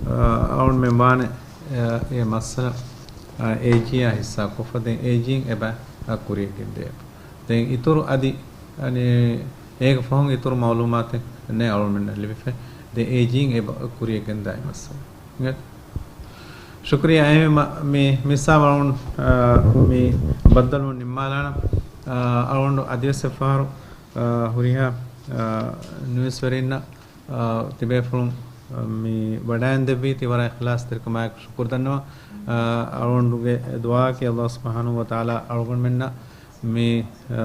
އާ، އަޅުންމެން ވާނެ، އާ، އެ މައްސަލަ، އާ، އޭޖީއާ ހިއްސާ ކޮށްފަ ދެން އޭޖީއިން އެބަ ކުރިޔަށް ގެންދޭ. ދެން އިތުރު އަދި، އަނި، އޭގެ ފަހުން އިތުރު މައުލޫމާތެއް ނެތް އަޅުމެންނަށް ލިބިފަ. ދެން އޭޖީއިން އެބަ ކުރިޔަށް ގެންދާ އެ މައްސަލަ. އިނގޭތޯ؟ ޝުކުރިއްޔާ. އެހެންވީމަ މި މިސާ އަޅުން، އާ، މި ބައްދަލުވުން ނިންމާލާނަން. އާ، އަޅުގަނޑު އަދިވެސް އެއްފަހަރު، އާ، ހުރިހާ، އާ، ނިއުސްވެރިންނަށް އާ، ތިބޭފުޅުން، އާ، މި ވަޑައިން ދެއްވީތީ ވަރަށް އިޚްލާޞްތެރިކަމާއެކު ޝުކުރު ދަންނަވަން. އާ، އަޅުގަނޑުގެ ދުޢާއަކީ ﷲ ސުބްޙާނަހޫ ވަތަޢާލާ އަޅުގަނޑުމެންނަށް މި، އާ،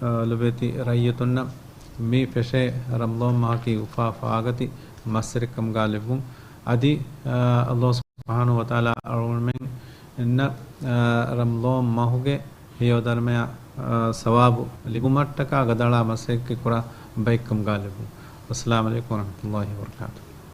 އާ، ލޮބުވެތި ރައްޔިތުންނަށް މި ފެށޭ ރަމަޟާން މަހަކީ އުފާ ފާގަތި މައްސަރެއްކަމުގަ ލެއްވުން. އަދި، އާ، ﷲ ސުބްޙާނަހޫ ވަތަޢާލާ އަޅުގަނޑުމެންނަށް، އާ، ރަމަޟާން މަހުގެ ހެޔޮ ދަރުމަޔާ، އާ، ސަވާބު ލިބުމަށްޓަކާ ގަދައަޅާ މަސައްކަތް ކުރާ ބައެއްކަމުގަ ލެއްވުން. އައްސަލާމު ޢަލައިކުމް ވަރަޙްމަތުﷲ ވަބަރަކާތުހު.